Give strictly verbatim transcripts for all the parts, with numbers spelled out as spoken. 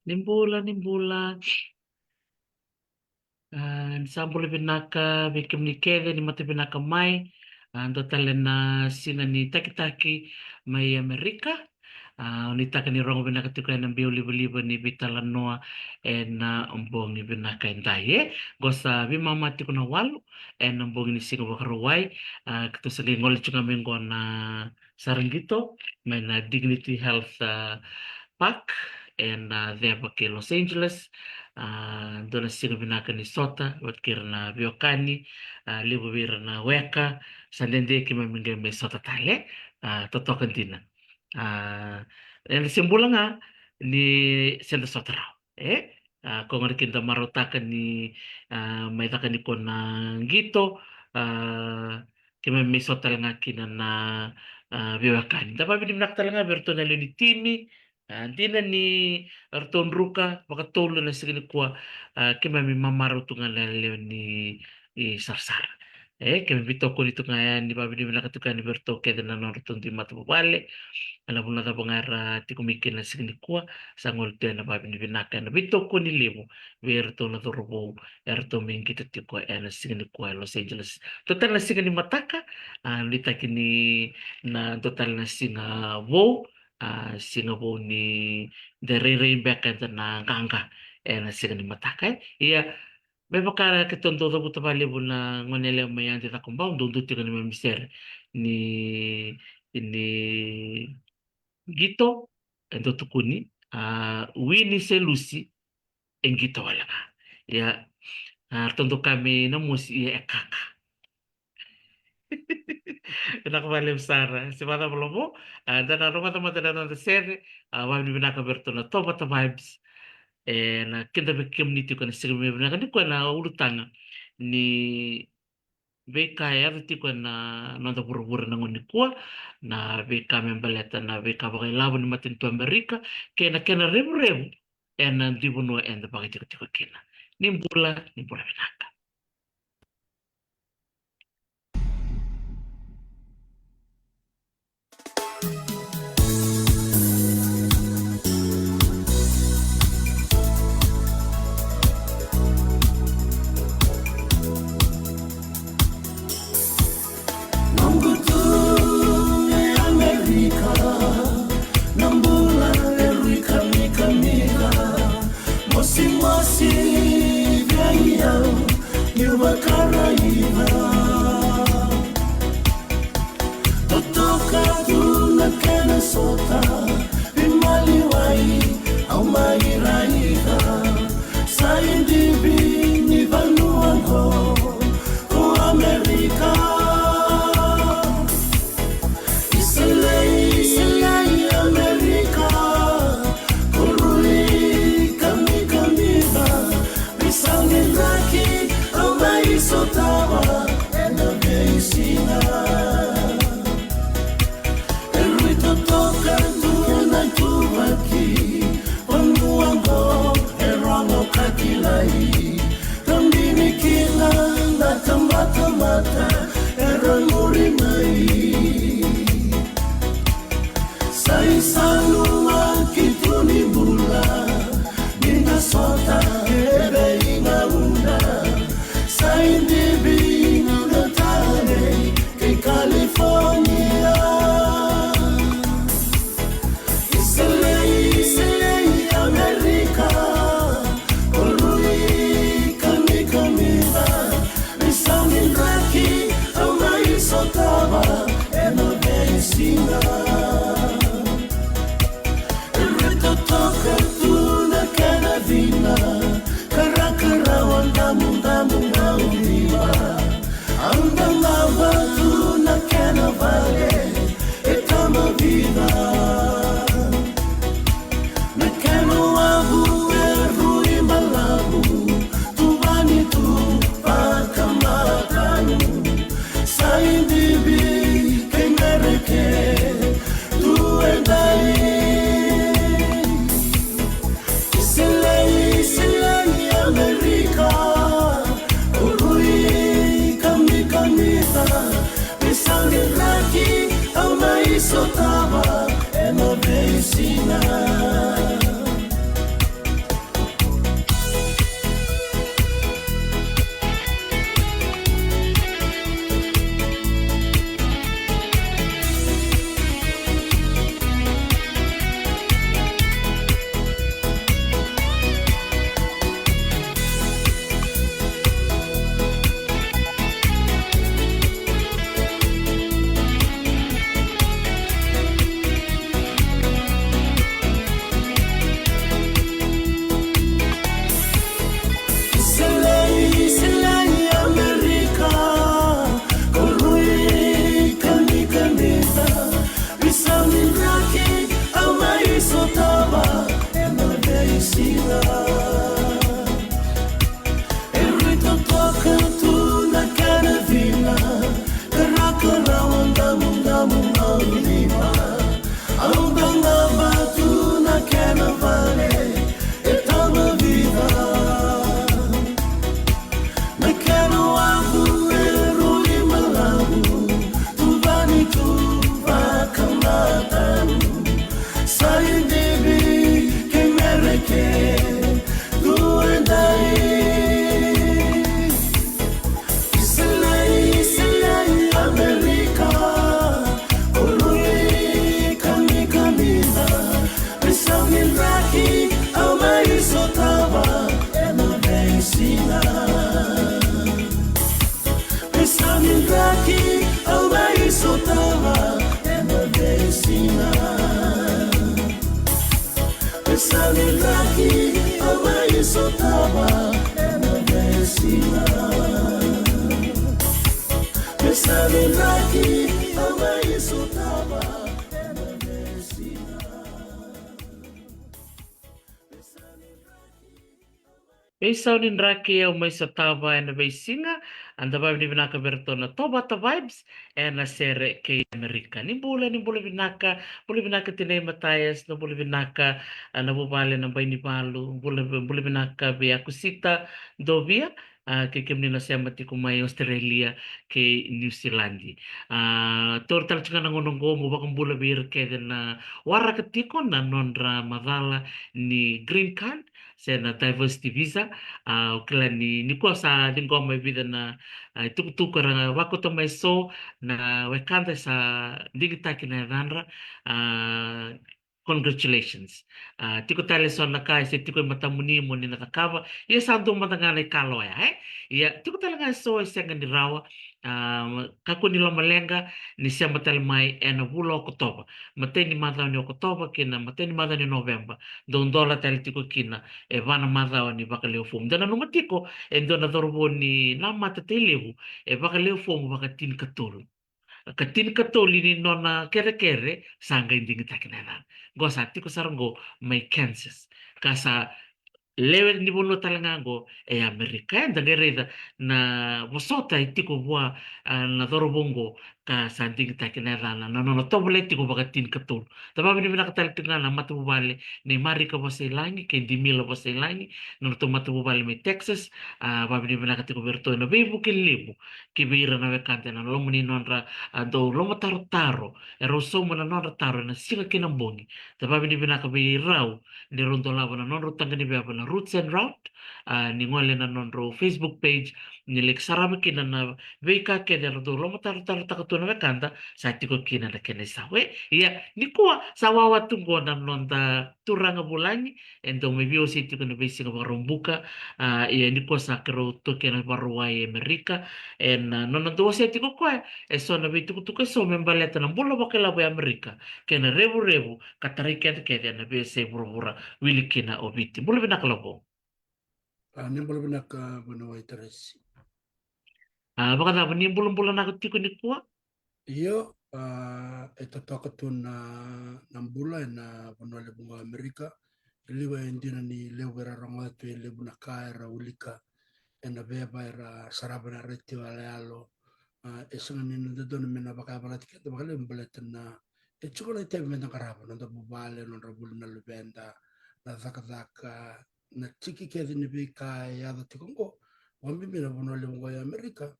Ni bula, ni bula. A, ni sa bula vinaka vei kemuni kece ni mata vinaka mai. A, dua tale na siga ni takitaki mai Amerika. A, au nuitaka ni rogo vinaka tiko ena biau livaliva ni veitalanoa ena bogi vinaka edai, e. Qo sa veimama tiko na walu ena bogi ni siga Vakarauwai. A, keitou sa qai gole tiko ga mai qo na sara qito mai na Dignity Health, a, Park ena ceva kei Los Angeles. A, dua na siga vinaka ni sota vata kei ira na veiwekani, a, levu vei ira na weka, sa dede keimami qai mai sota tale, a, totoka dina. A, eda se bula ga ni se da sota rawa, e? A, koya gona keda marautaka ni, a, mai caka nikua na qito, a, keimami mai sota tale ga kina na, a, veiwekani. Da vavinavinaka tale ga vei iratou na lewe ni timi, a, dina ni ratou druka vakatolu ena siga nikua, a, keimami mamarau tu ga na lewe ni, i, sarasara. E, keimami veitokoni tu ga yani, vavinavinaka tu ga yani vei iratou kece na nodratou dui matavuvale. Ena vuna cava ga era tiko mai kina ena siga nikua, sa gole tu ena vavinavinaka, ena veitokoni levu vei iratou na cauravou eratou mai qito tiko ena siga nikua e Los Angeles. Dua tale na siga ni mataka, a, nuitaki ni na dua tale na siga vou, a, siga vou ni da rairai beka eda na qaqa ena siga ni mataka, e. Ia, me vaka keitou dau cavuta vakalevu na gone yalewa mai Adi Cakobau, dau dua tiko na neimami sere ni, ni qito, e dau tukuni, a, wini se lusi, e qito wale ga. Ia, a, ratou dau kaya mai Namosi, ia e kaka. Vinaka vakalevu sara. Se vakacava Lovo, a, da na rogoca mada na noda sere, a, vavinavinaka vei iratou na Tovata Vibes. E, na kida vei kemuni tiko ena siga vinaka nikua, na ulutaga ni veika e yaco tiko ena noda vuravura na gauna nikua, na veika me baleta na veika vakailavo ni matanitu Amerika kei na kena revurevu ena dui vanua eda vakaitikotiko kina. Ni bula, ni bula vinaka. Noqu tu e Amerika, na bula e rui kamikamica, mosimosi vei au niu vakaraica. Totoka tu na kena sota, veimaliwai au mai raica. Sa idivi ni vanua qo ko Amerika. Iselei, Iselei Amerika, ko rui kamikamica. Veisau ni draki au mai sotava ena veisiga. E rui totoka tu na ituvaki, vanua qo e rogo ka kilai. Ka bini kina na tabatamata era muri mai. Sa isau na ki tu ni bula, ni na sota e veigauna. Sa idivi na talei kei California. Iselei, Iselei Amerika, ko rui kamikamica. Veisau ni draki au mai sotava ena veisiga. E rui totoka tu na kena cina, karakarawa damudamu na uciva. Au dau lava tu na kena vale e tama vica. Na kena wavu e rui balavu, tuvani tu vakamatau. Sa idivi kei Mereke tu e dai. Iselei, Iselei Amerika, ko rui kamikamica. Veisau ni draki au mai sotava ena veisiga. Siga. Pesa ni laki, au mai sotava ena veisiga. Pesa ni laki, au mai sotava ena veisiga. Veisau ni draki au mai sotava ena veisiga. Eda vavinavinaka vei iratou na Tovata Vibes ena sere kei Amerika. Ni bula, ni bula vinaka, bula vinaka tinai Mataias, na bula vinaka, a, na vuvale na Bainivalu, bula, bula vinaka vei Akusita Dovia, a, kei kemuni na sema tiko mai Australia kei Niusiladi. A, taura tale tiko ga na gauna oqo mo vakabula vei ira kece na waraka tiko na nodra macala ni green card se na diversity visa. A, au kila ni, nikua sa ciqoma e vica na, a, itukutuku era vakauta mai so na wekada sa digitaki na yacadra. A, congratulations. A, tiko tale so na ka e se tiko e matamuni mo ni na cakava. Ia sa dua mada ga na ikalo oya, e? Ia, tiko tale ga so e sega ni rawa. A, kakua ni lomaleqa, ni sema tale mai ena vula o Okotova. Matai ni macawa ni Okotova kei na matai ni macawa ni Noveba. Dou dola tale tiko kina e va na macawa ni vakalewe fomu. Da nanuma tiko e dua na cauravou ni Namata Tailevu e vakalewe fomu vakatinikatolu. Ka tinikatolu ni nona kerekere sa qai digitaki na yacana. Qo sa tiko sara qo mai Kansas. Ka sa lewe ni vanua tale ga qo e Amerika. Eda qai raica na vosota e tiko vua, a, na cauravou qo ka sa digitaki na yacana, na nona tovolea tiko vakatinikatolu. Da vavinavinaka tale tiko ga na matavuvale nei Marika Vasailagi kei Dimila Vasailagi, na nodratou matavuvale mai Texas. A, vavinavinaka tiko vei iratou ena veivuke levu ki vei ira na wekada ena loma ni nodra, a, dau lomatarotaro, e rau sauma na nodra taro ena siga kei na bogi. Da vavinavinaka vei rau ni rau dolava na nodrau taqa ni veva na Roots and Route, a, ni gole na nodrau Facebook page, ni laki sarava kina na veika kece era dau lomatarotarotaka tu na wekada, sa tiko kina na kena isau. E, ia, nikua sa wawa tu qo na noda turaga vulagi, e dau mai veiwasei tiko na veisiga Vakaraubuka. A, ia nikua sa keirau toki ena Vakarauwai e Amerika. Ena, a, nona dau wasea tiko koya e so na veitukutuku e so me baleta na bula vakailavo e Amerika kei na revurevu ka tarai keda kece ena veiyasai vuravura, wili kina o Viti. Bula vinaka Lavo. A, ni bula vinaka Vanua Wai Teresi. A, vakacava, ni bulabula naka tiko nikua? Io, a, e totoka tu na, na bula ena vanua levu qo Amerika. E liu e dina ni levu era rogoca tu e levu na ka era wilika ena veva era sarava na retio yaloyalo. A, e sega ni na dodonu me na vakayavalati keda vakalevu baleta na, e tiko na itavi meda qarava, noda vuvale, nodra vuli na luveda, na cakacaka, na tiki kece ni veika e yaco tiko qo. Vakabibi na vanua levu qo e Amerika,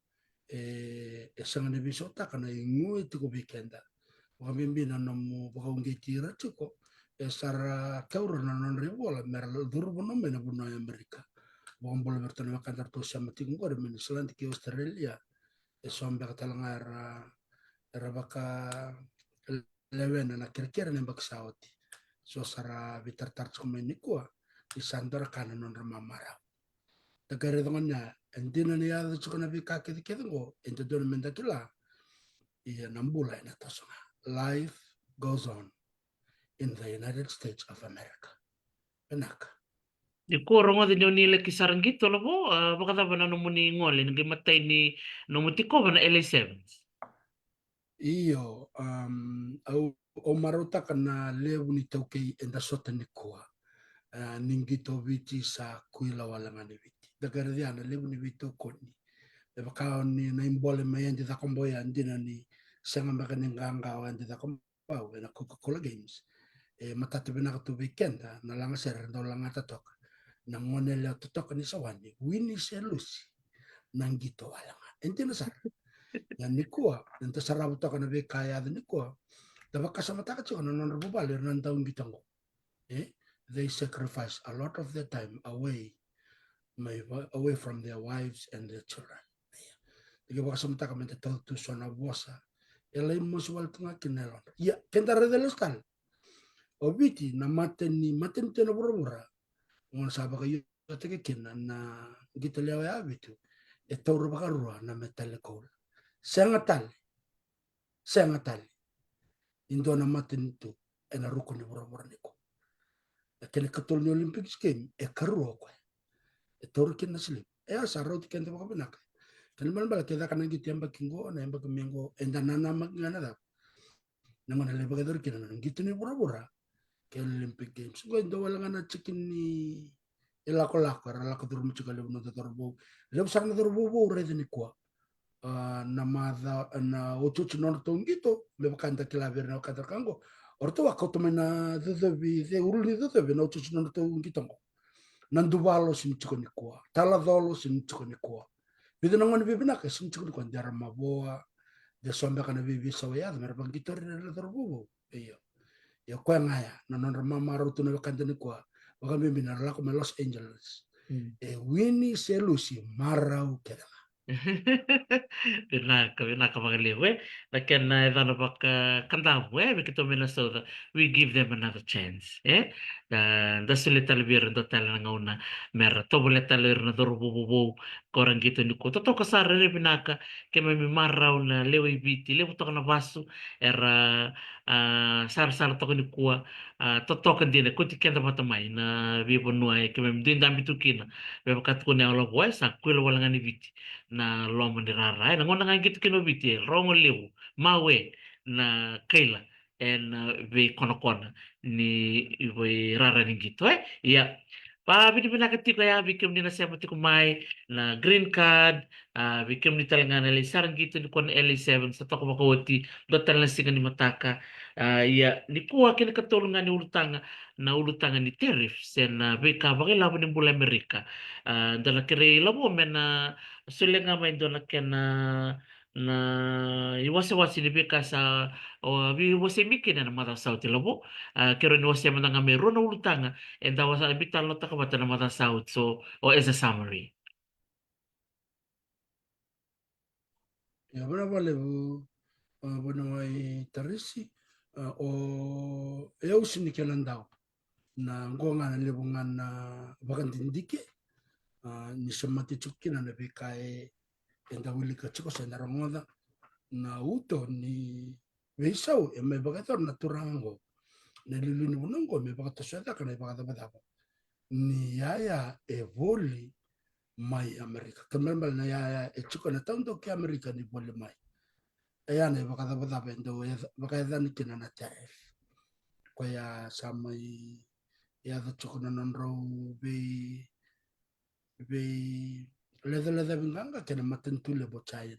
e, e sega ni veisautaka na igu e tiko vei keda. Vakabibi na nomu vakauqeti ira tiko, e sa ra taura na nodra ivola me ra curuma mai na vanua e Amerika. Vakabula vei iratou na wekada ratou sema tiko qori mai Niusiladi kei Australia. E so beka tale ga era, era vaka lewena na kerekere na yabaki sa oti. So sa ra veitaratara tiko mai nikua, ni sa dua na ka na nodra mamarau. Da qai raica gona, e dina ni yaco tiko na veika kecekece qo, e dodonu meda kila, ia na bula ena toso ga. Life goes on in the United States of America. Vinaka. Nikua rogoca ni o ni laki sara qito Lavo, a, vakacava na nomuni gole, ni qai matai ni nomu tikova na L A Sevens? Io, am, au, au marautaka na levu ni taukei eda sota nikua. A, ni qito Viti sa kuila wale ga ni Viti. Da qai raica na levu ni veitokoni. Me vaka o ni na ibole mai Adi Cakobau, ya dina ni sega beka ni qaqa o Adi Cakobau ena Coca-Cola Games. E matata vinaka tu vei keda na lagasere era dau lagata toka na gone yalewa totoka ni Sawani, wini se lusi, na qito wale ga. E dina sara. Ia nikua, eda sarava toka na veika e yaco nikua, da vakasamataka tiko na nodra vuvale era na dau qito qo. E? They sacrifice a lot of their time away, mai va-, away from their wives and their children. Ia. Ni ke vakasamataka meda tau tu so na vosa e lai mosi wale tu ga kina na yalodra. Ia, keda raica lesu tale. O Viti na matani, matanitu ena vuravura. Gauna sa vakaio teke kina na qito lewe ya vitu, e taura vakarua na metale koula. Sega tale. Sega tale. ni dua na matanitu ena ruku ni vuravura nikua. Na kena ikatolu ni Olympics game, e karua o koya. E taura kina na siliva. E a sa rauti keda vakavinaka. Kena ibalebale ke caka na qito yabaki qo, na yabaki mai qo, eda nanamaki ga na cava? Na gauna lai vakayacori kina na qito ni vuravura kei na Olympic Games. Qo e dua wale ga na tiki ni ilakolako era lako curuma tiko e levu na cauravou. Levu sara na cauravou raica nikua. A, na macawa, na otioti ni nodratou qito, me vaka eda kila vei ira na wekada ra ka qo. O ratou a kauta mai na cocovi, se ulu ni cocovi na otioti ni nodratou qito qo. Na duvalo sega ni tiko nikua. Talacolo sega ni tiko nikua. Vica na gauna vivinaka sega ni tiko nikua, de ra mavoa, de so beka na veiveisau e yaco me ra vaqito ira na cauravou. Io. Io, koya ga ya na nodra mamarau tu na wekada nikua. Vakabibi na ra lako mai Los Angeles. Mm. E wini se lusi, marau kece ga. Vinaka, vinaka vakalevu, e. Na kena yacana vakakadavu, e, vei keitou mai na Sauca, we give them another chance, e. Da, da solia tale vei ira e dua tale na gauna me ra tovolea tale o ira na cauravou vovou ko ra qito nikua. Totoka sara, rairai vinaka, keimami marau na lewe i Viti, levu toka na vasu era, a, sarasara toka nikua, a, totoka dina, kauti keda vata mai na veivanua e keimami dui dabe tu kina. Me vaka tukuna o Lavo, e, sa kuila wale ga ni Viti na loma ni rara. E, na gauna ga qito kina o Viti, e rogo levu, mawe na kaila ena veikonakona ni veirara ni qito, e. Ia, vakavinavinaka tiko ya vei kemuni na sema tiko mai, na green card, a, vei kemuni tale ga na lai sara qito nikua na L A seven, sa toka vakaoti, dua tale na siga ni mataka. A, ia, nikua kena ikatolu ga ni ulutaga, na ulutaga ni tariff, se na veika vakailavo ni bula e Amerika. A, da na kerei Lavo me na solia ga mai dua na kena, na iwasewase ni veika sa, o, veiwasei mai kina ena macawa sa oti, Lavo. A, keirau ni wasea mada ga mai rua na ulutaga eda wasa, veitalanoataka vata ena macawa sa oti, so, o, as a summary. Ia, vinaka vakalevu, a, vuniwai Tarisi, a, o, e au sega ni kena dau. Na qo ga na levu ga na vakadidike, a, ni semati tiko kina na veika e, eda wilika tiko se da rogoca. Na uto ni veisau e mai vakayacora na turaga qo, na iliuliu ni vanua qo, me vakatosoya cake na ivakacavacava ni yaya e voli mai Amerika. Kena ibalebale na yaya e tiko ena taudaku e Amerika ni voli mai. E ya na ivakacavacava e dau yaca-, vakayacani kina na tariff. Koya sa mai yaco tiko na nodrau vei, veilecalecavi qaqa kei na matanitu levu o China.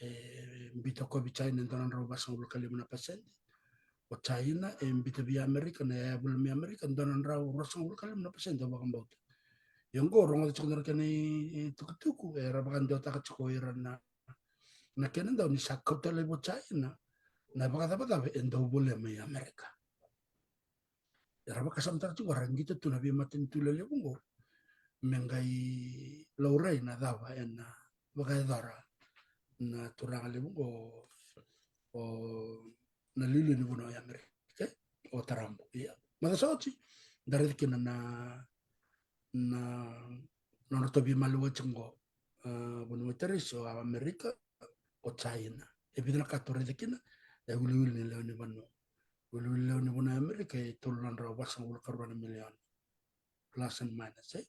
E biuta koya vei China e dua na drau vasagavulu ka lima na pasede. O China e biuta vei Amerika, na yaya voli mai Amerika, e dua na drau ruasagavulu ka lima na pasede, au vakabauta. Ia qo rogoca tiko na kena i, i tukutuku, era vakadewataka tiko o ira na, na kena dau ni sa kauta laivi o China na vakacavacava e dau volia mai Amerika. Era vakasamataka tiko, era qito tu na veimatanitu lelevu qo me qai laurai na cava ena vakayacora na turaga levu qo, o, na iliuliu ni vanua o Amerika, o Trump. Ia, macawa sa oti da raica kina na, na, na nodratou veimaliwai tiko qo, a, vanua o Tarisi, o Amerika, o China. E vica na ka tou raica kina, na iwiliwili ni lewe ni vanua. Iwiliwili lewe ni vanua e Amerika e tolu na drau vasagavulu ka rua na milioni. Plus and minus, e?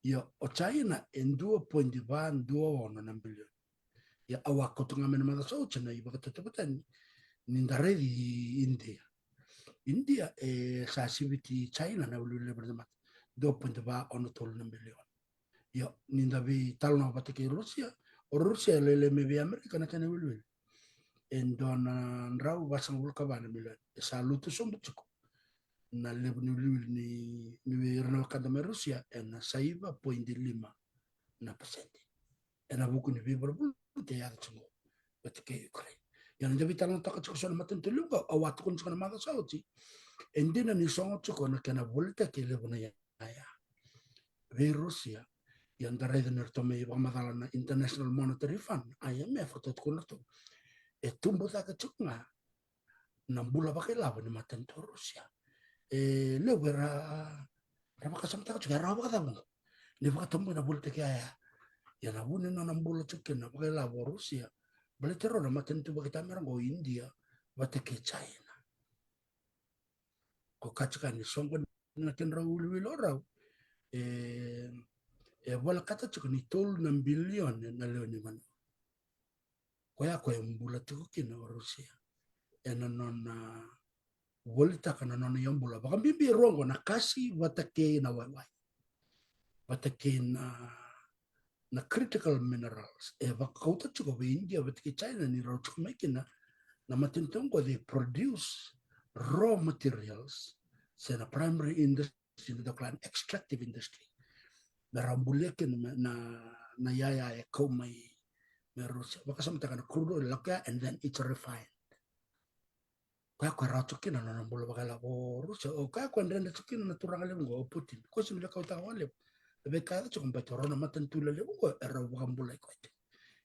Ia, o China e dua poidi va dua ono na bilioni. Ia, au a kauta ga mai na macawa sa oti na ivakatautauvatataki ni da raici India. India e sa siviti China na iwiliwili levu ni tamata. Dua poidi va ono tolu na bilioni. Ia, ni da veitalanoa vata kei Rusia, o Rusia e lailai mai vei Amerika na kena iwiliwili. E dua na drau vasagavulu ka va na milioni. E sa lutu sobu tiko na levu ni iwiliwili ni, ni vei ira na wekada mai Rusia, ena saiva poidi lima na pasede. Ena vuku ni veivaluvaluti e yaco tiko vata kei Ukraine. Ia, ni da veitalanoataka tiko so na matanitu levu qo, au a tukuna tiko na macawa sa oti, e dina ni sogo tiko na kena volitaki e levu na ya yaya vei Rusia. Ia, da raica ni ratou mai vakamacala na International Monetary Fund, I M F, ratou tukuna ratou e tubu cake tiko ga na bula vakailavo ni matanitu o Rusia. E levu era, era vakasamataka tiko, e rawa vakacava qo ni vakatabui na volitaki yaya? Ia, na vu ni nona bula tiko kina na vakailavo o Rusia, baleti rau na matanitu vakaitamera qo, o India vata kei China. Ko katika ni soqo na kedrau wiliwili o rau, e, e volekata tiko ni tolu na bilione na lewe ni vanua. Koya ko e bula tiko kina o Rusia ena nona volitaka na nona iyaubula. Vakabibi e rua oqo, na kasi vata kei na waiwai, vata kei na, na critical minerals. E vakauta tiko vei India vata kei China ni rau tiko mai kina na matanitu oqo, they produce raw materials, se na primary industry, na dau kila na extractive industry, me rau bulia kina na, na, na iyaya e kau mai me Rusia. Vakasamataka na crude oil, lako ya and then it's refined. Koya ko e rawa tiko kina na nona bula vakailavo o Rusia. O koya ko e dredre tiko kina na turaga levu oqo o Putin. Ko sega ni vakautaka vakalevu na veika e yaco tiko, baleta o rau na matanitu lelevu oqo e rau vakabulai koya tiko.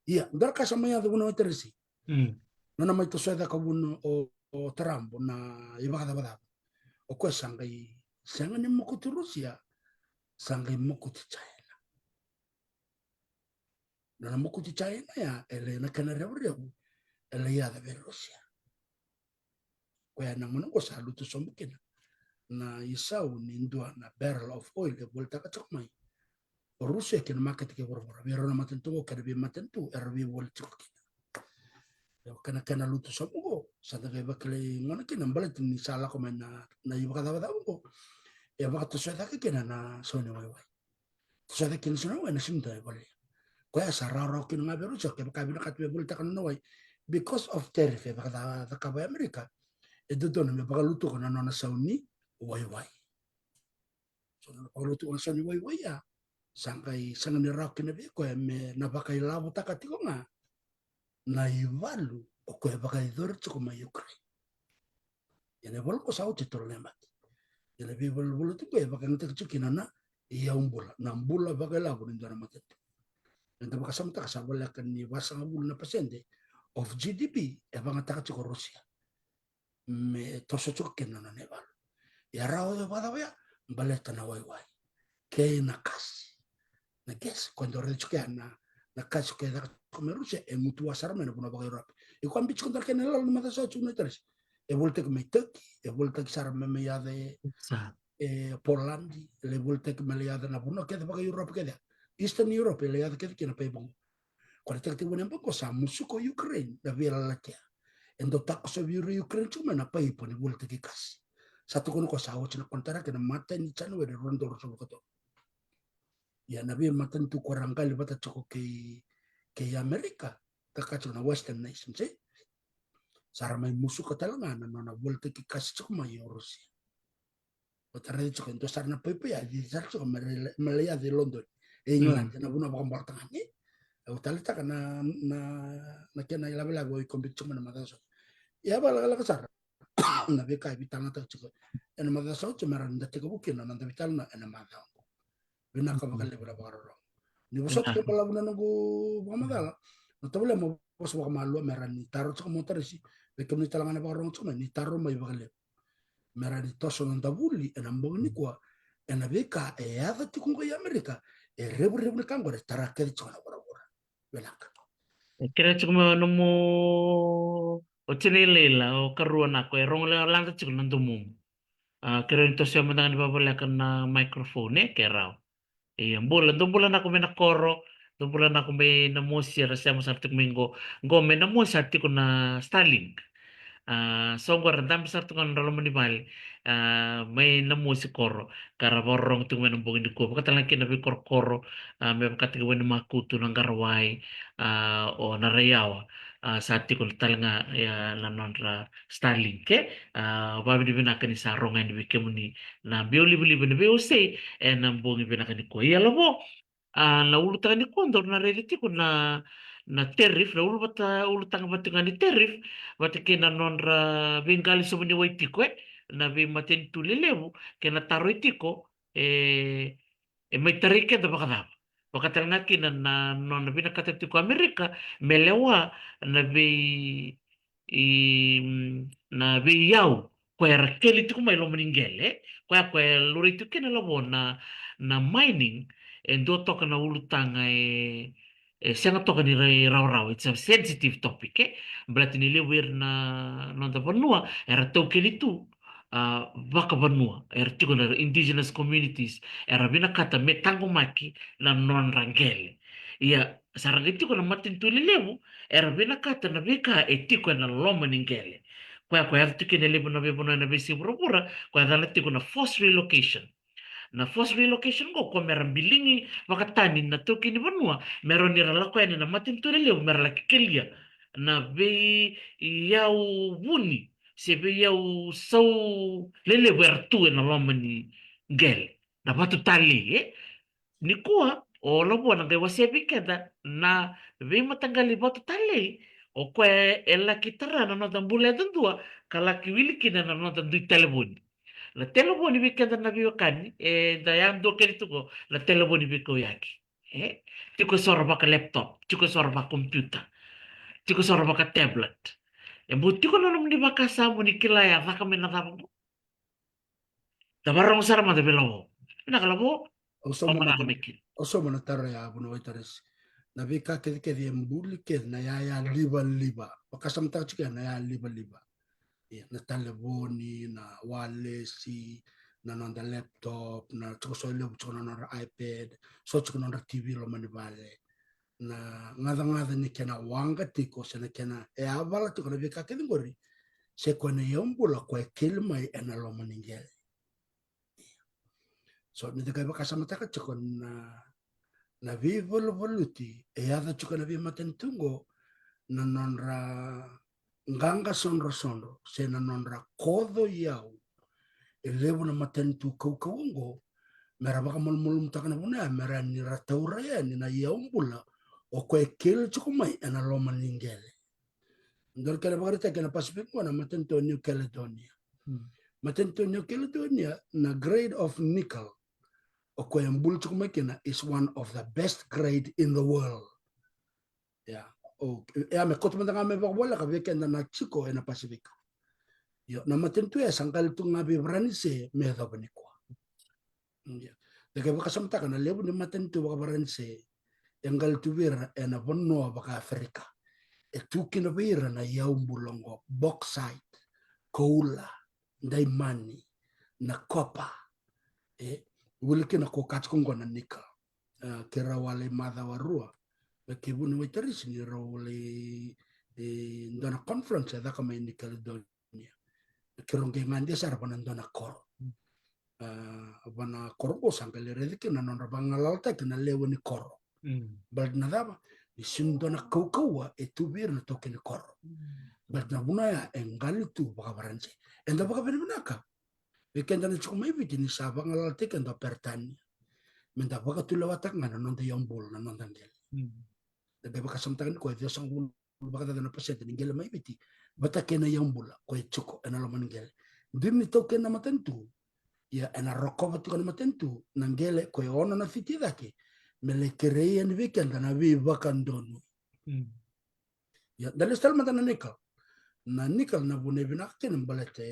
Ia, dua na ka sa mai yaco, vunau, e Teresi. Mm. Nona mai tosoya cake vunau o, o Trump na ivakacavacava. O koya sa qai sega ni mokuti Rusia, sa qai mokuti China. Nona mokuti China ya, e lai na kena revurevu e lai yaco vei Rusia. Koya na gauna oqo sa lutu sobu kina na isau ni dua na barrel of oil e volitaka tiko mai o Rusia ki na makete kei vuravura, vei rau na matanitu oqo kei na veimatanitu era veivoli tiko kina. Ia, kena, kena lutu sobu oqo sa da qai vakilai gona kina, baleta ni sa lako mai na, na ivakacavacava oqo. E vakatosoya cake kina na sau ni waiwai. Tosoya cake kina na sau ni waiwai, na sega ni dua e volia. Koya sa rawarawa kina ga vei Rusia kevaka e vinakata me volitaka na nona wai, because of tariff e vakacakava e Amerika. E dodonu me vakalutuka na nona sau ni waiwai. So na nona vakalutuka na sau ni waiwai ya, sa qai sega ni rawa kina vei koya me na vakailavotaka tiko ga na ivalu o koya e vakayacori tiko mai Ukraine. Ia na ivalu oqo sa oti e tolu na yabaki. Ia na veivaluvalu tiko e vakayagataki tiko kina na iyaubula, na bula vakailavo ni dua na matanitu. Eda vakasamataka sa voleka ni vasagavulu na pasede of G D P e vakayagataka tiko o Rusia me toso tiko kina na nona ivalu. Ia rawa e vakacava ya? Baleta na waiwai kei na kasi. Na gas, ko dau raica tiko ya na, na kasi ko e caka tiko mai Rusia, e gutuwa sara mai na vanua vaka-Europe. Iko a biuta tiko dua na kena ilala na macawa sa oti, vunau, e Teresi. E volitaki mai Turkey, e volitaki sara mai, mai yaco e, sa, e Poland, e lai volitaki mai lai yaco na vanua kece vaka-Europe kece. Eastern Europe, e lai yaco kece kina paipa oqo. Ko na tekitekivu ni yabaki oqo sa musuka o Ukraine na Via Lalatea. E dau takosovi ira o Ukraine tiko mai na paipa ni volitaki kasi. Sa tukuni o koya sa oti na konitaraki ena imatai ni January rua na udolu ruasagavulu ka tolu. Ia na veimatanitu ko ra qali vata tiko kei, kei Amerika, ka kaya tiko na Western nations, e? Sa ra mai musuka tale ga na nona volitaki kasi tiko mai o Rusia. Vata, raica tiko e dua sara na paipa ya e cici sara tiko me lai, me lai yaco i London, e England, mm, ena vanua vakabolatagane. Au taleitaka na, na, na kena ilavelave au a biuta tiko mai na macawa sa oti. Ia vakalekaleka sara na veika e veitalanoataki tiko ena macawa sa oti me rawa ni da tekivu kina na noda veitalanoa ena macawa oqo. Vinaka vakalevu na vakarorogo. Ni vosota, vinaka, ke balavu na noqu vakamacala, na tovolea mo vosa vakamalua me rawa ni taro tiko mai o Teresi, vei kemuni tale ga na vakarorogo tiko mai, ni taro mai vakalevu. Me rawa ni toso na noda vuli ena bogi nikua ena veika e yaco tiko oqo i Amerika, e revurevu ni ka oqo e tara kece tiko na vuravura. Vinaka. E kerea tiko mai o nomu, o tinai Leila, o karua nako, e rogo lekaleka tiko na domomu. A, kerea ni tosoya mada ga ni vavoleka na microphone, e, ke rawa. Ia, bula, dou bula nako mai na koro, dou bula nako mai Namosi, era sema sara tiko mai qo. Qo mai Namosi sa tiko na Starlink. A, so qo era dabe sara tiko ga na nodra loma ni vale. A, mai Namosi koro, ka ra vakarorogo tiko mai na bogi nikua. Vakatale ga kina na veikorokoro, a, me vakataki Wainimakutu, Naqarawai, a, o Naraiyawa. A, sa tiko tale ga, ia, na nodra Starlink, e. A, vakavinavinaka ni sa rogo yani vei kemuni na biau livaliva ni veiwasei ena bogi vinaka nikua. Ia, Lavo, a, na ulutaga nikua daru na raica tiko na, na tariff, na uluvata, ulutaga vata ga ni tariff vata kei na nodra veiqali sobu ni wai tiko, e, na veimatanitu lelevu, kei na taro e tiko, e, e mai tarai keda vakacava? Vakatale ga kina na, na nona vinakata tiko o Amerika me lewa na vei, i, na veiyau koya era keli tiko mai loma ni qele, koya, koya e laurai tiko kina, Lavo, na, na mining, e dua toka na ulutaga e, e sega toka ni ra-, rawarawa, it's a sensitive topic, e? Baleta ni levu ira na noda vanua era taukeni tu, a, vakavanua, era tiko na indigenous communities, era vinakata me taqomaki na nodra qele. Ia, sa ra qai tiko na matanitu lelevu, era vinakata na veika e tiko ena loma ni qele. Koya, koya yaco tiko ena levu na veivanua ena veiyasai vuravura, koya yacana tiko na forced relocation. Na forced relocation qo, ko mera biligi vakatani na taukei ni vanua, mera ni ra lako yani na matanitu lelevu, mera laki kelia na veiyau vuni, se veiyau sau lelevu era tu ena loma ni qele. Na vatu talei, e? Nikua, o Lavo na qai wasea vei keda na veimataqali vatu talei, o koya e laki tara na noda bula yadudua, ka laki wili kina na noda dui talevoni. Na talevoni vei keda na veiwekani, e, da yadua kece tu qo, na talevoni veikauyaki. E? Tiko eso ra vaka laptop, tiko eso ra vaka computer, tiko eso ra vaka tablet. E bau tiko na nomuni vakasama ni kila ya caka mai na cava qo. Da vakarorogo sara mada vei Lavo. Vinaka Lavo. Au sauma na, au sauma na taro ya, vuna waitaresi. Na veika kecekece e buli kece na yaya livaliva. Vakasamataka tiko ya na yaya livaliva. Ia, na talevoni, na walesi, na noda laptop, na tiko so e levu tiko na nodra iPad, so tiko na nodra T V loma ni vale. Na gacagaca ni kena waqa tiko, se na kena e yavala tiko na veika kece qori, se koya na iyau bula koya e keli mai ena loma ni qele. So, ni da qai vakasamataka tiko na, na veivaluvaluti e yaco tiko na veimatanitu qo, na nodra qaqa sodrosodro, se na nodra koco iyau. E levu na matanitu kaukauwa qo, mera vakamalumalumutaka na vuna ya, mera ni ra taura yani na iyau bula o koya e keli tiko mai ena loma ni qele. Dua na kena ivakaraitaki ena Pacific qo na matanitu o New Caledonia. Hmm. Matanitu o New Caledonia, na grade of nickel o koya e buli tiko mai kina is one of the best grade in the world. Ia, o, ia me kauta mada ga me vakavoleka vei keda na tiko ena Pacific. Io, na matanitu ya sa qali tu ga vei Varanise me yacova nikua. Ia. Da qai vakasamataka na levu ni matanitu vakaVaranise e qali tu vei ira ena vanua vakaAferika. E tu kina vei ira na iyau bula qo, bauxite, koula, daimani, na kopa. E, wili kina ko ka tiko qo na nickel. A, keirau a lai macawa rua, me kei vuni waitarisi ni rau lai, e, dua na conference e caka mai New Caledonia. Keirau qai gade sara vana dua na koro. A, vana koro qo sa qai lai raici kina na nodra vagalalataki na lewe ni koro. Mm. Baleta na cava? Ni sega ni dua na kaukauwa e tu vei ira na taukei ni koro. Mm. Baleta na vuna ya e qali tu vakaVaranise. Eda vakavinavinaka vei keda na tiko mai Viti ni sa vagalalataki keda o Peritania. Meda vakatulewataka ga na noda iyau bula, na noda qele. Mm. Da qai vakasamataka ni koya e ciwasagavulu vakacaca na pasede ni qele mai Viti vata kei na iyau bula koya e tiko ena loma ni qele. Dina ni taukena na matanitu, ia ena rokova tiko na matanitu na qele koya e ono na fiti cake, me lai kerei yani vei keda na veivakadonui. Mm. Ia, da lesu tale mada na nickel. Na nickel na vuna e vinaka kina baleta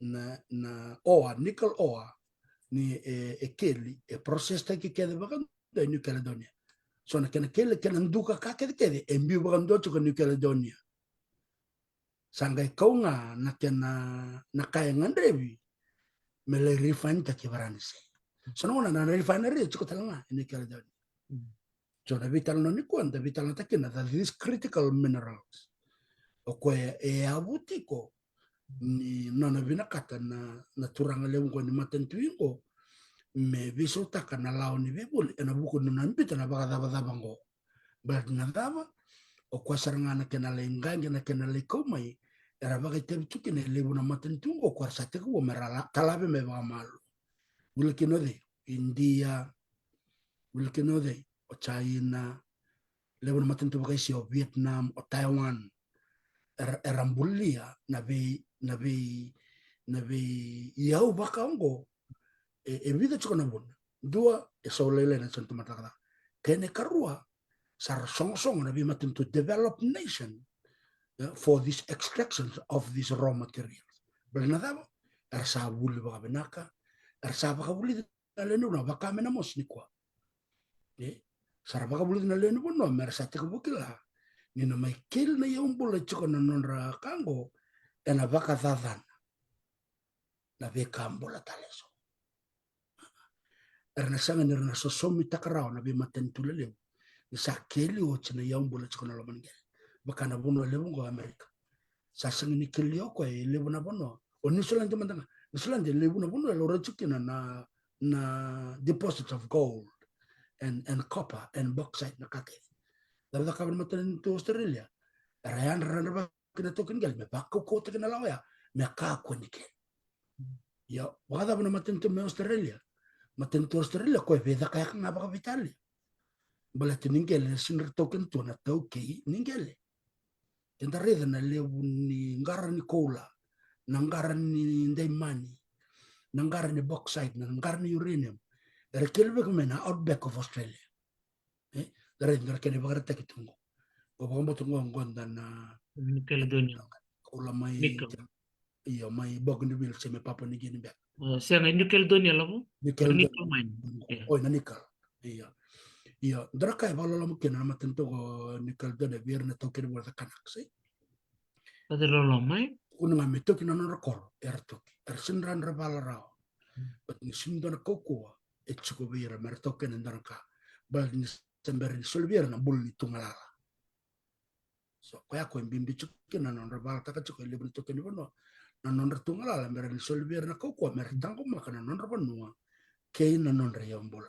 na, na ore, nickel ore, ni e, e keli, e process taki kece vakadua e New Caledonia. So na kena keli, kena duka ka kecekece e biu vakadua tiko New Caledonia. Sa qai kau ga na kena, na ka e gadrevi me lai refine taki Varanise. So na gauna na refinery e tiko tale ga e New Caledonia. Mm. So na veitalanoa nikua da veitalanoataka kina, that these critical minerals, o koya e yavu tiko ni nona vinakata na, na turaga levu qo ni matanitu qo me veisautaka na lawa ni veivoli ena vuku ni nona biuta na vakacavacava qo. Baleta na cava? O koya sara ga na kena lai qaqi, na kena lai kau mai, era vakaitavi tu kina e levu na matanitu qo, o koya era sa tekivu me ra la-, talave mai vakamalua. Wili kina o cei? India, wili kina o cei? O China, levu na matanitu vakaisi, o Vietnam, o Taiwan. Era, era bulia na vei, na vei, na vei iyau vaka oqo, e, e vica tiko na vuna. Dua, e sau lailai na tiko na tamata cakacaka. Kena ikarua, sa ra sogosogo na veimatanitu developed nation, eh, for this extractions of these raw materials. Baleta na cava? Era sa vuli vakavinaka, era sa vakavulici na lewe ni vanua, vaka mai na mosi nikua. E, sa ra vakavulici na lewe ni vanua me ra sa tekivu kila ni na mai keli na iyau bula e tiko na nodra ka qo ena vakacacana. na veika bula tale eso. Era na sega ni ra na sosomitaka rawa na veimatanitu lelevu ni sa keli oti na iyau bula tiko na loma ni qele. Vaka na vanua levu qo Amerika. Sa sega ni keli o koya e levu na vanua. O New Zealand mada ga. New Zealand e levu na vanua e laurai tiko kina na, na deposits of gold and, and copper and bauxite na ka kece. Cava cakava na matanitu Australia? Era yadra na kina taukei ni qele me vakaukauwataki na lawa ya me kakua ni keli. Ia, vakacava na matanitu mai Australia? Matanitu Australia koya e veicakayaka ga vakaveitalia. Baleta ni qele e sega ni ra taukena tu na taukei ni qele. Keda raica na levu ni qara ni koula, na qara ni daimani, na qara ni bauxite, na qara ni uranium. Era keli vaka mai na outback of Australia. E, da raica na kena ivakaraitaki tu qo. Qo vakabauta qo, qo da na New Caledonia. Koula mai, io, mai Bougainville se mai Papua New Guinea beka. O, sega, New Caledonia lavo? New Caledonia. Nickel mine. Oi, na nickel. Io. Io, da na ka e vakaloloma kina na matanitu qo New Caledonia vei ira na taukei ni vanua, the Kanaks, e? Vakailoloma, e? Kua ga me toki na nodra koro, era toki. Era sega ni ra vala rawa. But ni sega ni dua na kaukauwa e tiko vei ira me ra taukena e dua na ka. Baleta ni se bera ni soli vei ira na bula ni tugalala. So koya qo e bibi tiko kina na nodra valataka tiko e levu na taukei ni vanua na nodra tugalala me ra ni soli vei ira na kaukauwa me ra taqomaka na nodra vanua kei na nodra iyau bula.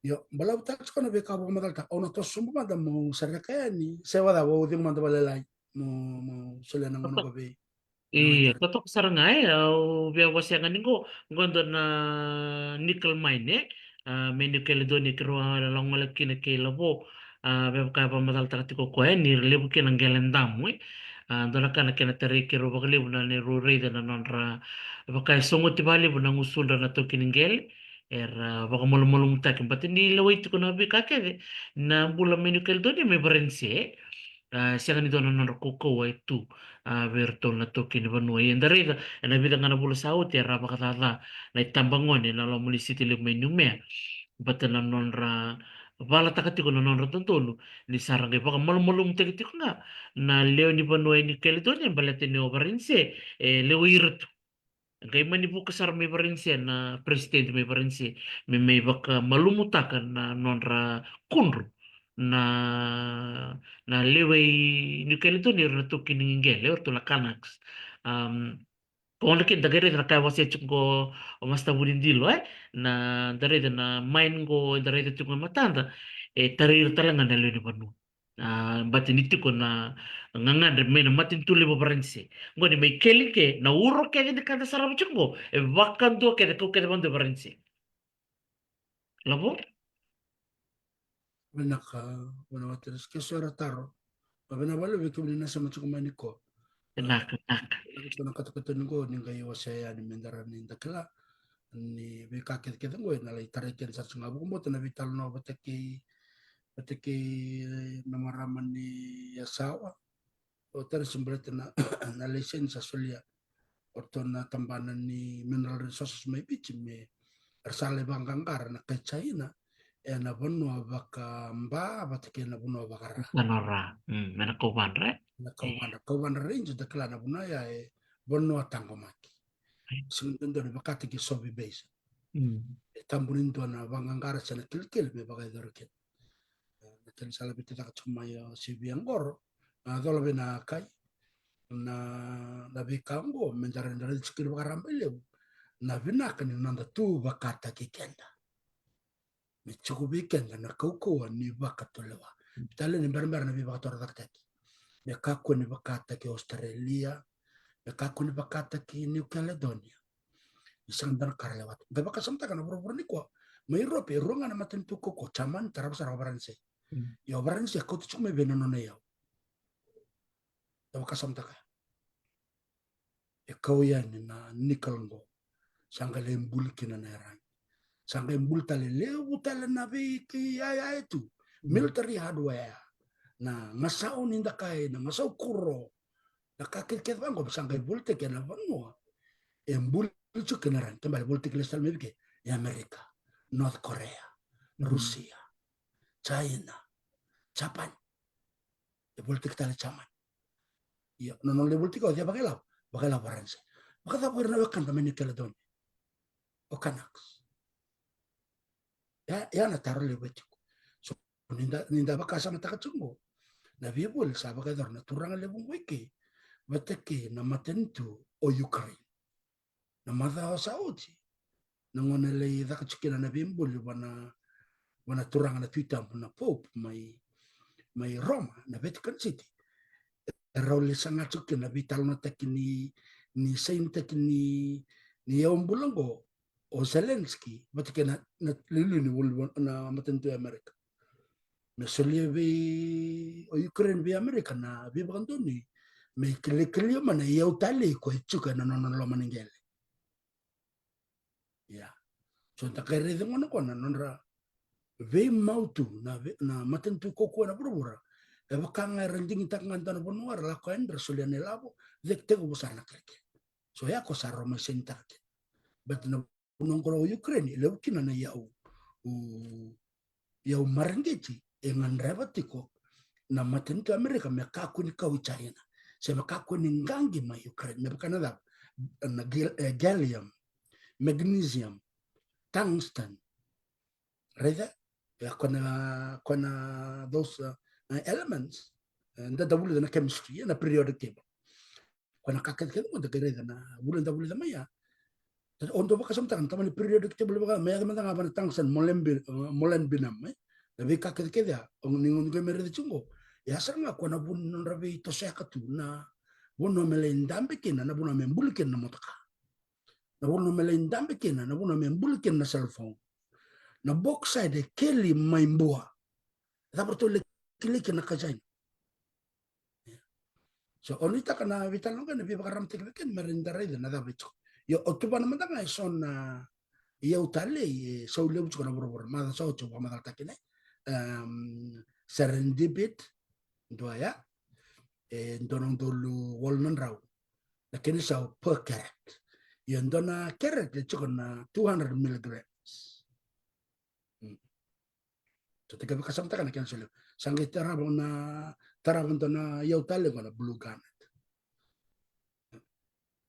Io, balavu tale tiko na veika vakamacalataka. Au na toso sobu mada meu sereka yani, se vakacava, au cegu mada vakalailai meu, meu solia na gauna qo vei Io, totoka sara ga, e, au via wasea ga ni qo, qo dua na nickel mine, e, a, me New Caledonia, keirau a lako gole kina kei lavo, a, me vaka e vakamacalataka tiko o koya, e, ni levu kina na qele damu, e. A, dua na ka na kena tarai keirau vakalevu na neirau raica na nodra vaka e sogoti vakalevu na gusudra na taukei ni qele, era vakamalumalumutaki, baleta ni lewai tiko na veika kece na bula mai New Caledonia mai Varanise, e. A, sega ni dua na nodra kaukauwa e tu, a, vei iratou na taukei ni vanua. Ia da raica ena vica ga na vula sa oti era vakacaca na itabagone ena loma ni siti levu mai Numea. Baleta na nodra valataka tiko na nodra dodonu ni sa ra qai vakamalumalumutaki tiko ga na lewe ni vanua e New Caledonia, baleta ni o Varanise e lewai ira tu. Qai mani vuka sara mai Varanise na peresitedi mai Varanise me mai vakamalumutaka na nodra kudru na, na lewe i New Caledonia, ira na taukei ni qele, o iratou na Kanaks. Am, ko gona kina da qai raica na ka e wasea tiko qo o Master Vunidilo, e? Na, da raica na mine qo, da raica tiko e matada, e tarai ira tale ga na lewe ni vanua. A, baleta ni tiko na gagadre mai na matanitu levu o Varanise. Qo ni mai keli ke na uro kece ni ka da sarava tiko qo e vakadua kece, kau kece vakadua e Varanise. Lavo? Vinaka, vinaka Teresi, ke so era taro. Vinaka vakalevu vei kemuni na sema tiko mai nikua. Vinaka, vinaka. Vinaka tiko na katakata ni qo ni qai wasea yani me da rawa ni da kila ni veika kecekece qo ena lai tarai keda sara tiko ga. Vakabauta na veitalanoa vata kei, vata kei na marama ni Yasawa. O Teresi, baleta na, na laiseni sa solia o ratou na tabana ni Mineral Resources mai Viti me ra sa lai vaqaqara na kai China ena vanua vaka-Ba vata kei na vanua vaka-Ra. Vaka-Ra. Mm, me na Kauvadra, e? Na Kauvadra. Kauvadra Range, da kila na vanua ya e vanua taqomaki. Sega ni dodonu vakataki Sobe Basin. Mm. E tabu ni dua na vaqaqara se na kilikili me vakayacori kina. Na kena sa laveti cake tiko mai o Sivi qori, a, cola vei na kai. Na, na veika qo me da rawa ni da raica tiko kina vakarabailevu na vinaka ni noda tu vakataki keda. Me tiko vei keda na kaukauwa ni vakatulewa. Tale ni berabera na veivakatorocaketaki. Me kakua ni vakataki Australia, me kakua ni vakataki New Caledonia. Ni sega ni dua na ka ra lewa tu. Qai vakasamataka na vuravura nikua. Mai Europe, e rua ga na matanitu kaukauwa, Germany, tarava sara o Varanise. Mm. Ia o Varanise e kauta tiko mai vei na nona iyau? Da vakasamataka. E kau yani na nickel qo. Sa qai lai buli kina na iyaragi. Sa qai buli tale, levu tale na veika iyaya e tu. Mm. Military hardware. Na gasau ni dakai, na gasau kuro. Na ka kecekece vaqo sa qai volitaki ena vanua e buli tiko kina iyaragi. Kena ibalebale volitaki lesu tale mai vei ke? E Amerika, North Korea, mm, Rusia, China, Japan. E volitaki tale Germany. Ia, na nona lai volitaki o cei vakailavo? Vakailavo Varanise. Vakacava o ira na wekada mai New Caledonia, o Kanaks? Ia, ia na taro levu e tiko. So, ni da, ni da vakasamataka tiko qo, na veivoli sa vakayacora na turaga levu qo i ke, vata kei na matanitu o Ukraine. Na macawa sa oti, na gauna e lai caka tiko kina na veibuli vua na, vua na turaga na Tui Tabu, na Pope mai, mai Roma, na Vatican City. E rau lai saga tiko kina na veitalanoataki ni, ni sainitaki ni, ni yaubula qo o Zelensky vata kei na, na liuliu ni vuli, na matanitu e Amerika. Me solia vei o Ukraine vei Amerika na veivakadonui me kilakalia mai na iyau talei ko e tiko ena nona loma ni qele. Ia. So da qai raica gona qo na nodra veimau tu na ve-, na matanitu kaukaua ena vuravura. E vaka ga era digitaka ga dua na vanua era lako yani era solia na ilavo, cake tiko vua sara na kerekere. So ya ko sa rau mai sainitaka kina. But na vanua qo o Ukraine, e levu kina na iyau, u, iyau mareqeti e gadreva tiko na matanitu Amerika me kakua ni kau i China, se me kakua ni qaqi mai Ukraine. Me vaka na cava? Na gil-, e, gallium, magnesium, tungsten. Raica? E, ko na, ko na those, uh, uh, elements. E, da, da vulica na chemistry, e, na periodic table. Ko na ka kece kece qo da qai raica na vuli da vulica mai ya. O dau vakasamataka na tamani periodic table vaka, me yaco mada ga vua na tungsten, molybdenum, eh, molybdenum, eh. Na veika kece kece ya, o ni, ni qai mai raica tiko qo. Ya sara ga ko na vuna nodra veitosoyaka tu na vanua me lai dabe kina, na vanua me buli kina na motoka. Na vanua me lai dabe kina, na vanua me buli kina na cellphone. Na bauxite e keli mai Bua. Cava ratou lai kilai kina na ka China? So, o nuitaka na veitalanoa qo na veivakararamataki vei keda me rawa ni da raica na cava e tiko. Io, o tuvana mada ga e so na iyau talei e sau levu tiko na vuravura. Macawa sa oti au vakamacalataka kina, em, serendipity, dua ya, e dua na udolu walu na drau na kena isau per carat. Io, dua na carat e tiko na two hundred milligrams. Mm. So, da qai vakasamataka na kena solia. Sa qai tarava na, tarava dua na iyau talei qo na blue garnet.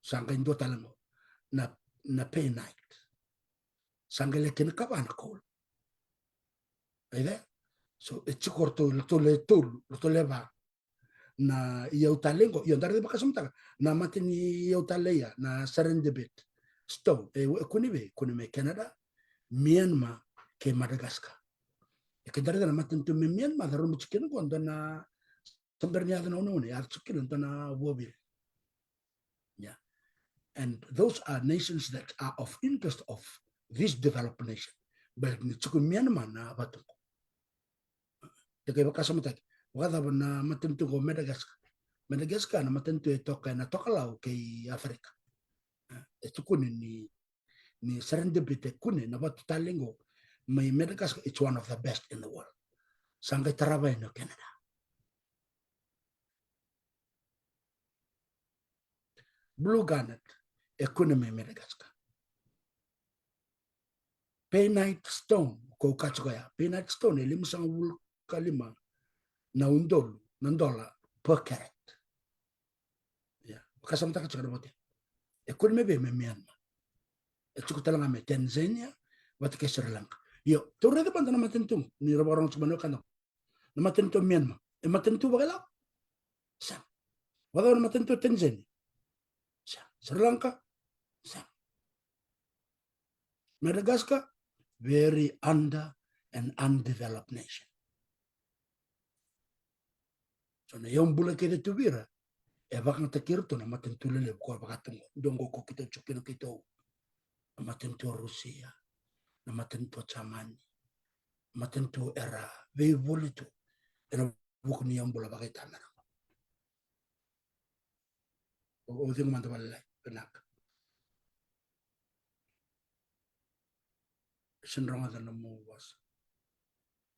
Sa qai dua tale qo na, na painite. Sa qai laki na kava na koula. Aia? So, e tiko ratou, ratou le tolu, ratou le va na iyau talei qo. Io, da raica vakasamataka na mata ni iyau talei ya, na serendipity stone. E, e kune vei, kune mai Canada, Myanmar kei Madagascar. E ke da raica na matanitu mai Myanmar, da rogoca tiko kina qo dua na, sa bera ni yaco na uneune, yaco tiko kina dua na vuaviri. Yeah. And those are nations that are of interest of this developed nation. Baleta ni tiko Myanmar na vatu qo. Da qai vakasamataki, vakacava na matanitu qo Madagascar? Madagascar na matanitu e toka ena tokalau kei Africa. E tukuni ni, ni serendipity e kune na vatu talei qo mai Madagascar, it's one of the best in the world. Sa qai tarava yani o Canada. Blue garnet e kune mai Madagascar. Painite stone, ko au kaya tiko ya, painite stone e limasagavulu ka lima na udolu na dola per carat. Ia, vakasamataka tiko na vote. E kune mai vei? Mai Myanmar. E tiko tale ga mai Tanzania vata kei Sri Lanka. Io, tou raica mada na matanitu ni ra vakarorogo tiko mai na wekada. Na matanitu o Myanmar e matanitu vakailavo? Sega. Vakacava na matanitu o Tanzania? Sega. Sri Lanka? Sega. Madagascar, very under and undeveloped nation. So na iyau bula kece tu vei ira e vakayagataki iratou na matanitu lelevu ko vakataqo, dua qo ko keitou tiko kina keitou. Na matanitu o Rusia, na matanitu o Jamani, matanitu era veivoli tu ena vuku ni iyau bula vakaitamera. O, o cegu mada vakalailai, vinaka. Sega ni rogoca na nomu vosa.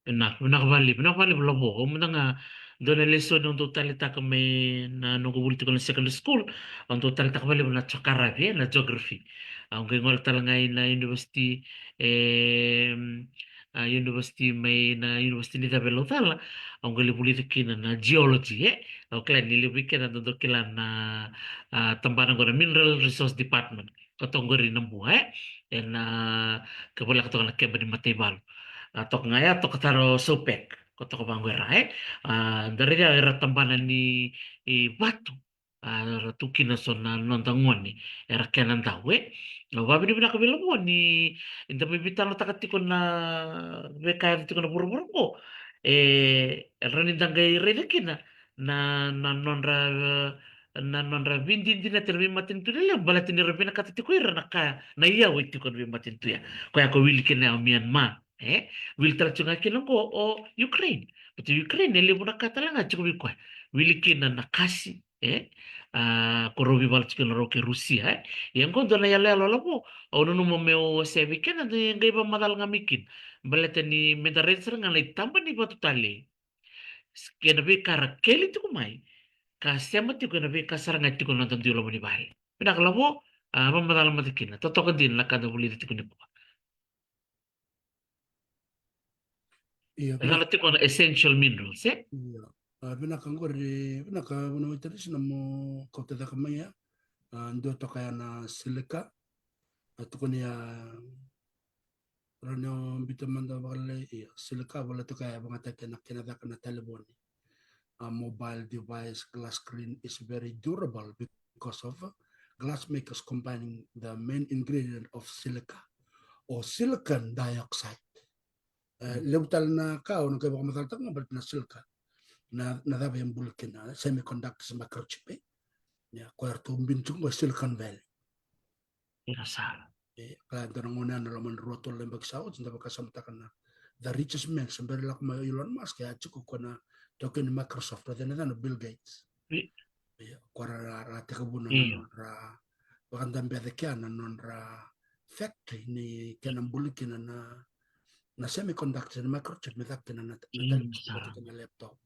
Vinaka, vinaka vakalevu, vinaka vakalevu Lavo. Au mada ga dua na lesoni au dau taleitaka mai na noqu vuli tiko na secondary school. Au dau taleitaka vakalevu na jokarafi, e, na geography. Au qai gole tale ga ina university, e, a, university mai na university ni cava e Laucala, au qai lai vulica kina na geology, e? Au kila ni levu vei keda da dau kila na, a, tabana qo na Mineral Resource Department. Ka toka qori na bua, e? E na, ka voleka toka na keba ni mataivalu. A, toka ga ya, toka tara o Sopec. Ka toka vaqo era, e? A, da raica era tabana ni, e, vatu. A, ra tu kina so na noda gone, era kena dau, e. Au vakavinavinaka vei Lavo ni da mai veitalanoataka tiko na veika e yaco tiko na vuravura qo. E, e rawa ni da qai raica kina na, na nodra, na nodra veidinadinati na veimatanitu lelevu, baleta ni ra vinakata tiko ira na ka, na iyau e tiko na veimatanitu ya. Koya ko wili kina o Myanmar. E, wili tale tiko ga kina qo o Ukraine. But Ukraine, e levu na ka tale ga tiko vei koya. Wili kina na kasi, e, a, ko rau veivala tiko na rau kei Rusia, e. Ia qo dua na iyaloyalo Lavo, au nanuma meu wasea vei keda, ni qai vakamacala ga mai kina. Baleta ni meda raica sara ga na itaba ni vatu tale. Kei na veika ra keli tiko mai. Ka sema tiko ena veika sara ga tiko na noda dui loma ni vale. Vinaka Lavo, a, vakamacala mada kina. Totoka dina na ka da vulica tiko nikua. Ia, e cala tiko na essential minerals, e? Ia. A, vinaka qori, vinaka vuna waitarisi na mo kauta caka mai ya. A, dua toka ya na silica. A, tukuni ya, rawa ni o biuta mada vakalailai, ia, silica, vola toka ya, vagataki na kena caka na talevoni. A mobile device, glass screen is very durable because of glass makers combining the main ingredient of silica or silicon dioxide. E, levu tale na ka au na qai vakamacalataka ga baleta na silica. Na, na cava e buli kina, semiconductors, microchip, e. Ia, koya eratou bini tiko qo e Silicon Valley. Ira sara. E, ka dua na gauna ya na loma ni rua tolu na yabaki sa oti, da vakasamataka na the richest man, se bera ni lako mai o Elon Musk, e a tiko ko na taukei ni Microsoft, o cei na yacana, o Bill Gates. Io. Ia, ko ra, ra, ra tekivuna na nodra vakadabeca kea na nodra factory ni kena buli kina na, na semiconductor, na microchip, me caka kina na, na talevoni, vata kei na laptop,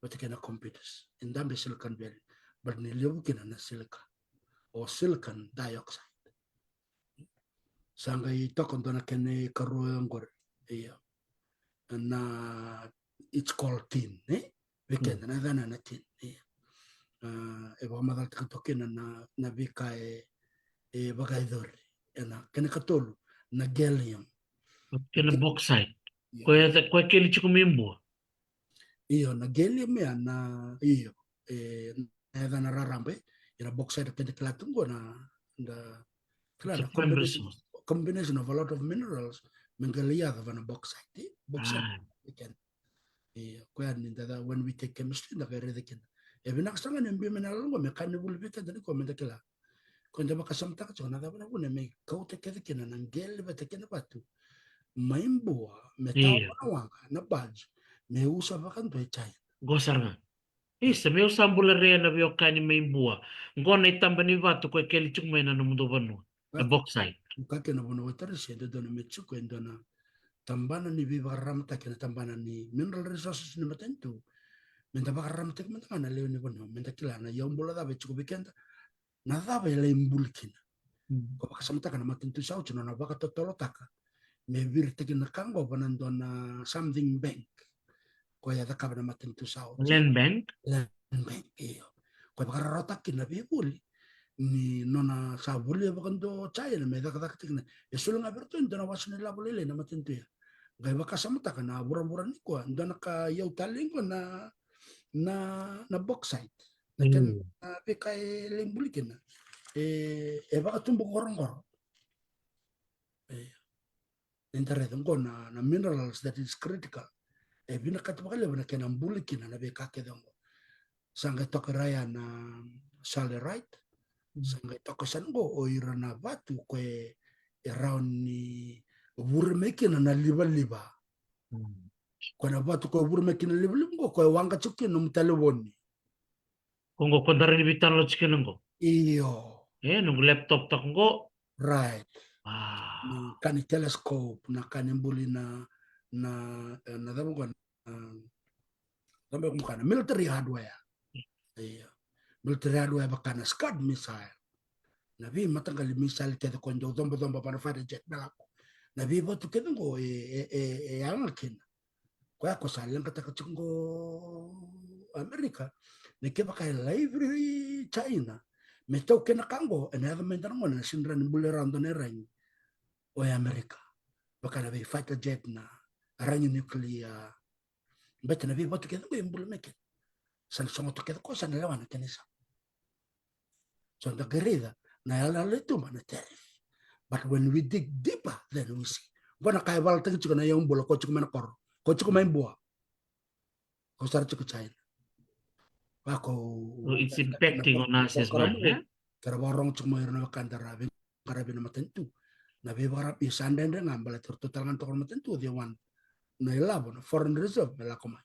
vata kei na computers. E dabe e Silicon Valley, but ni levu kina na silica, o silicon dioxide. Sa qai toka dua na kena ikarua qori. Ia. Na, it's called tin, e? Vei keda na yacana na tin, ia. A, e vakamacalataki toka kina na, na veika e, e vakayacori. Ena kena ikatolu, na gallium. Kei na bauxite. Ia. Koya, koya keli tiko mai Bua. Io, na gallium ya na, io, e, na yacana raraba, e, ena bauxite keda kila tu qo na, da, kila na combination, combination of a lot of minerals, me qai lai yaco va na bauxite, e, bauxite, e, kena. Io, koya ni da, da, when we take chemistry, da qai raica kina. E vinaka sara ga ni biu mai na loma qo, me ka ni vuli vei keda ni ko me da kila. Ko da vakasamataka tiko na cava na vuna me kauta kece kina na qele vata kei na vatu mai Bua, me tawa na waqa, na barge, me usa vakadua e China. Qo sara ga. Isa, meu sa bula rai ena veiwekani mai Bua. Qo na itaba ni vatu ko e keli tiko mai na nomudou vanua. Na bauxite. Ka kena vuna waitarisi, e dodonu me tiko e dua na tabana ni veivakararamataki, na tabana ni mineral resources ni matanitu. Me da vakararamataki mada ga na lewe ni vanua, me da kila na iyau bula cava e tiko vei keda. Na cava e lai buli kina. Ko vakasamataka na matanitu sa oti, nona vakatotolotaka me viritaki na ka qo va na dua na something bank. Ko e cakava na matanitu sa oti. Land bank? Land bank, io. Ko e vakararawataka kina na veivuli ni nona sa volia vakadua o China me cakacakataki na, e soli ga vei iratou e dua na wasa ni lavo lailai na matanitu ya. Qai vakasamataka na vuravura nikua, dua na ka iyau tale qo na, na, na bauxite. Na kena, na veika e lai buli kina. E, e vakatubu qoroqoro. E, ni da raica qo na, na minerals that is critical. E vinakati vakalevu na kena buli kina na veika kece qo. Sa qai toka ira ya na siderite. Sa qai toka sara qo o ira na vatu ko e, e rawa ni vure mai kina na livaliva. Ko na vatu ko e vure mai kina na livaliva qo, ko e waqa tiko kina nomu talevoni. Ko qo ko da rawa ni veitalanoa tiko kina qo. Io. E, noqu laptop toka qo. Right. Na ka ni telescope, na ka ni buli na, na, na cava qo, na, cava qo na military hardware. Io. Military hardware vaka na Scud missile. Na veimataqali missile kece ko dau cobacoba va na fighter jet me lako. Na veivatu kece qo e, e, e, e yaga kina. Koya ko sa leqataka tiko qo Amerika, me kevaka e lai vei China me taukena ka qo, ena yaco mai dua na gauna ena sega ni rawa ni buli rawa dua na iyaragi o Amerika. Vaka na vei fighter jet, na iyaragi nuclear. Baleta na veivatu kece qo e bula mai kina. Sa na sogota kece qo, sa na lewa na kena isau. So da qai raica na iyaloyalo e tuba na tariff. But when we dig deeper, then we see. Qo na ka e valataki tiko na iyaubula ko tiko mai na koro, ko tiko mai Bua, ko sara tiko China. Vako. So it's impacting on us as well, eh? Kera vakarogo tiko mai ira na wekada ra veiqaravi na matanitu. Na veivakaravi sa dredre ga baleta ratou tale ga na toka na matanitu, they want na ilavo, na foreign reserve me lako mai,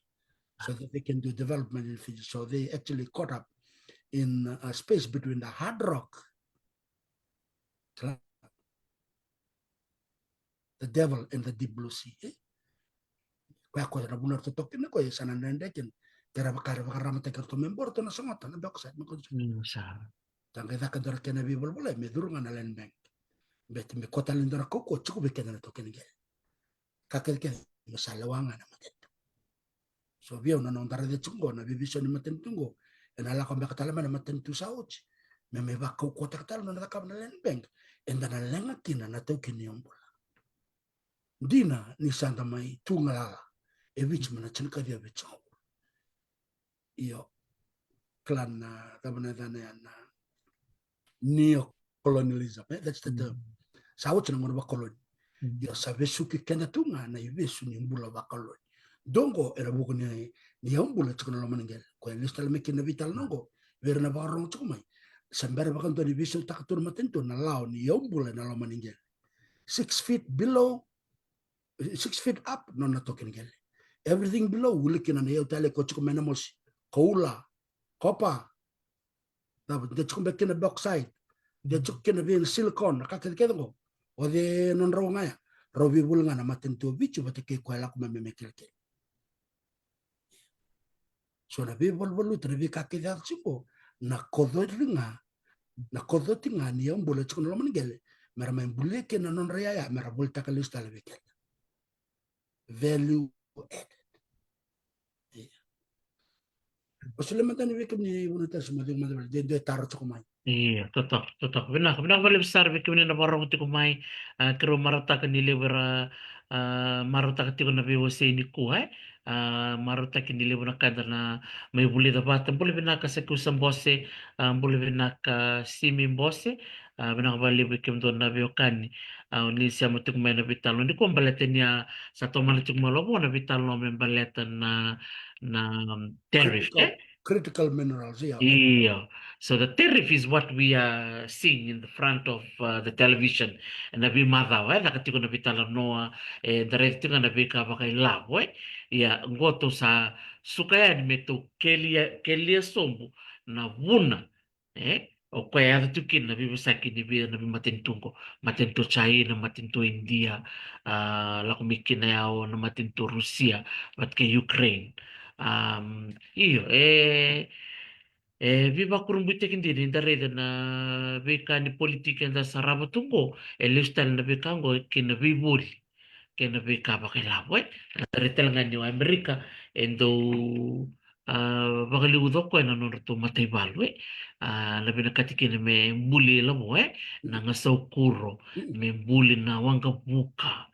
so that they can do development in Fiji. So they actually caught up in a space between the hard rock, the devil, and the deep blue sea, eh? Koya koya na vuna ratou toka kina, koya sa na dredre kina. Kera vaka, kera vakararamataki ratou me bau ratou na sogota na bauxite, me koya. Da qai caka dua na kena veivolavolai me curu ga na land bank. Baleta me koya tale dua na kaukauwa tiko vei keda na taukei ni qele. Ka kece kece me sa lewa ga na matanitu. So vei au na noda raica tiko qo na veiveisau ni matanitu qo, ena lako beka tale mai na matanitu sa oti me mai vakaukauwataka tale na nona cakava na land bank. Eda na leqa kina na taukei ni iyaubula. Dina ni sa da mai tu galala e Viti mai na tinikaciwa vitusagavulu. Io. Kila na cava na yacana ya, na neo-colonialism, eh? That's the term. Sa oti na gauna vakoloni. Io, sa vesuki keda tu ga na ivesu ni bula vakoloni. Dua qo ena vuku ni, ni iyaubula tiko na loma ni qele. Koya e lesu tale mai kina na veitalanoa qo vei ira na vakarorogo tiko mai. Sa bera vakadua ni veisautaka tu na matanitu na lawa ni iyaubula ena loma ni qele. Six feet below, six feet up, nona taukei ni qele. Everything below, wili kina na iyau talei ko tiko mai na mosi, koula, kopa. Cava, de tiko beka kina bauxite, de tiko kina vei na silicone, na ka kece kece qo. O cei nodrau ga ya? Rau veivoli ga na matanitu o Viti vata kei koya e lako mai me, me kilakila. So na veivaluvaluta, na veika kece yaco tiko, na kocoqi ga, na kocoqi ga ni iyaubula tiko na loma ni qele, mera mai bulia kina na nodra iyaya, mera volitaka lesu tale vei keda. Value added. Io. O solia mada yani vei kemuni vuniwai, sa mai cegu mada vale, de dua e taro tiko mai. Io, totoka, totoka. Vinaka, vinaka vakalevu sara vei kemuni na vakarorogo tiko mai. A, keirau marautaka ni levu era, a, marautaka tiko na veiwasei nikua, e. A, marautaki ni levu na ka eda na mai vulica vata. Bula vinaka Sakiusa Bose, a, bula vinaka Simi Bose, a, vinaka vakalevu vei kemudou na veiwekani. A, o ni sema tiko mai na veitalanoa nikua baleta ni a sa tomana tiko mai Lavo na veitalanoa me baleta na, na, um, tariff, e? Critical minerals, yeah. Io. So the tariff is what we are seeing in the front of, uh, the television. Na veimacawa, e, caka tiko na veitalanoa, e, da raica tiko na veika vakailavo, e. Ia, qo tou sa suka yani me tou kelia, kelia sobu na vuna, e, o koya e yaco tiko kina na veivosaki ni vei, na veimatanitu qo. Matanitu o China, matanitu o India, a, lako mai kina ya o na matanitu o Rusia vata kei Ukraine. Um, io, e, e veivakurabuitaki dina ni da raica na veika ni politiki eda sarava tu qo, e lesu tale na veika qo kei na veivoli kei na veika vakailavo, e. Da raica tale ga ni o Amerika e dau, a, vakaliuca o koya na nodratou mataivalu, e. A, na vinakati kina me buli Lavo, e, na gasau kuro, me buli na waqavuka.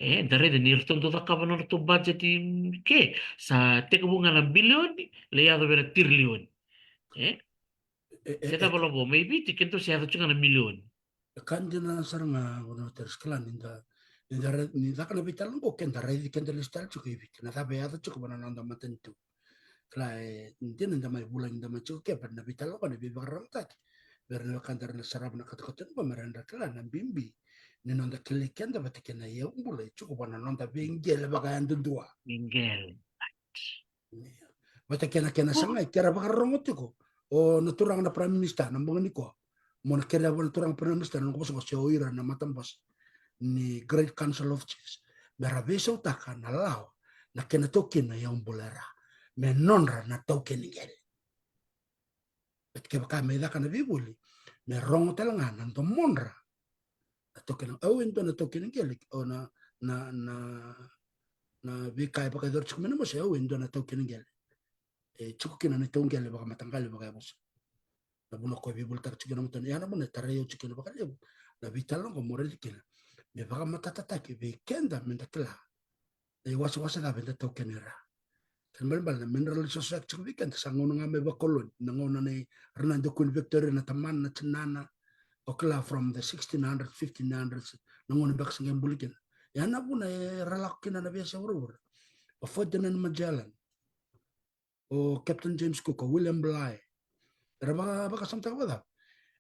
E, da raica ni ratou dau cakava na nodratou budget i ke, sa tekivu ga na bilioni, lai yaco vei na tirilioni. E? E, e, se cava Lavo, mai Viti keitou se yaco tiko ga na milioni. E ka dina sara ga, o na tara skala ni da, ni da ra-, ni caka na veitalanoa qo, ke da raici keda lesu tale tiko i Viti. Na cava e yaco tiko vua na noda matanitu. Kila, e dina da mai vulagi, da mai tiko ke, but na veitalanoa qo na veivakararamataki vei ira na wekada era na sarava na katokatoni qo, me ra dra kila na bibi ni noda kilai keda vata kei na iyaubula e tiko vua na noda veiqele vakayadudua. Veiqele. Vata kei na kena sagai, ke ra vakarorogo tiko o na turaga na Prime Minister na bogi nikua. Mo na kerea vua na turaga Prime Minister na noqu vosa qo se o ira na matabose ni Great Council of Chiefs, me ra veisautaka na lawa na kena taukei na iyaubula era, me nodra na taukei ni qele. Baleta kevaka me caka na veivoli, me rogo tale ga na domodra na taukena, au e dua na taukena qele, o na, na, na, na veika e vakayacori tiko mai na mosi, au e dua na taukena qele. E tiko kina na tauqele vakamataqali vakayavusa. Na vuna ko e veivolitaki tiko kina matana, ia na vuna e tarai au tiko kina vakalevu na veitalanoa qo mo raici kina. Me vakamatatataki vei keda me da kila na iwasewase cava eda taukena i ra. Kena ibalebale na mineral resources tiko vei keda sa gauna ga mai vakoloni, na gauna nei Ranadi o Queen Victoria, na tamana, na tinana, o kila, from the sixteen hundred, fifteen hundreds, na gauna beka sa qai buli kina. Ia na vuna era lako kina na veiyasai vuravura. O Ferdinand Magellan, o Captain James Cook, o William Bligh. Era vaka, vakasamataka vakacava?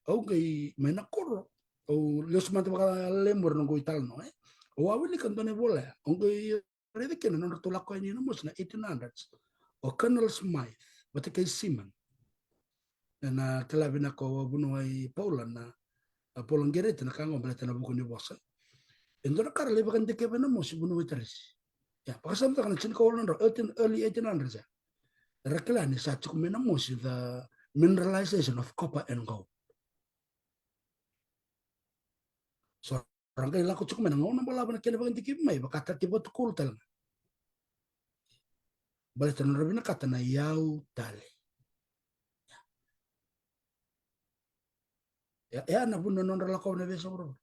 Au qai mai na koro, au lesu mada vakalailai mai na noqu italanoa, e? Au a wilika dua na ivola ya. Au qai raica kina na nodratou lako yani na mosi na eighteen hundreds. O Colonel Smythe vata kei Seaman. Ena kila vinaka o vuniwai Paula na, a, Paula Gereti na ka qo baleta na vuku ni vosa. E dua na ka ra lai vakadikeva ena mosi, vuniwai Tarisi. Ia, vakasamataka na tinikawalu na drau, eighteen, early eighteen hundreds ya. Era kila ni sa tiko mai na mosi the mineralization of copper and gold. So ra qai lako tiko mai na gauna balavu na kena vakadikevi mai, vaka tara tiko vakatukulu tale ga. Baleta na nodra vinakata na iyau tale. Ia, ia na vuna na nodra lakova na veiyasai vuravura.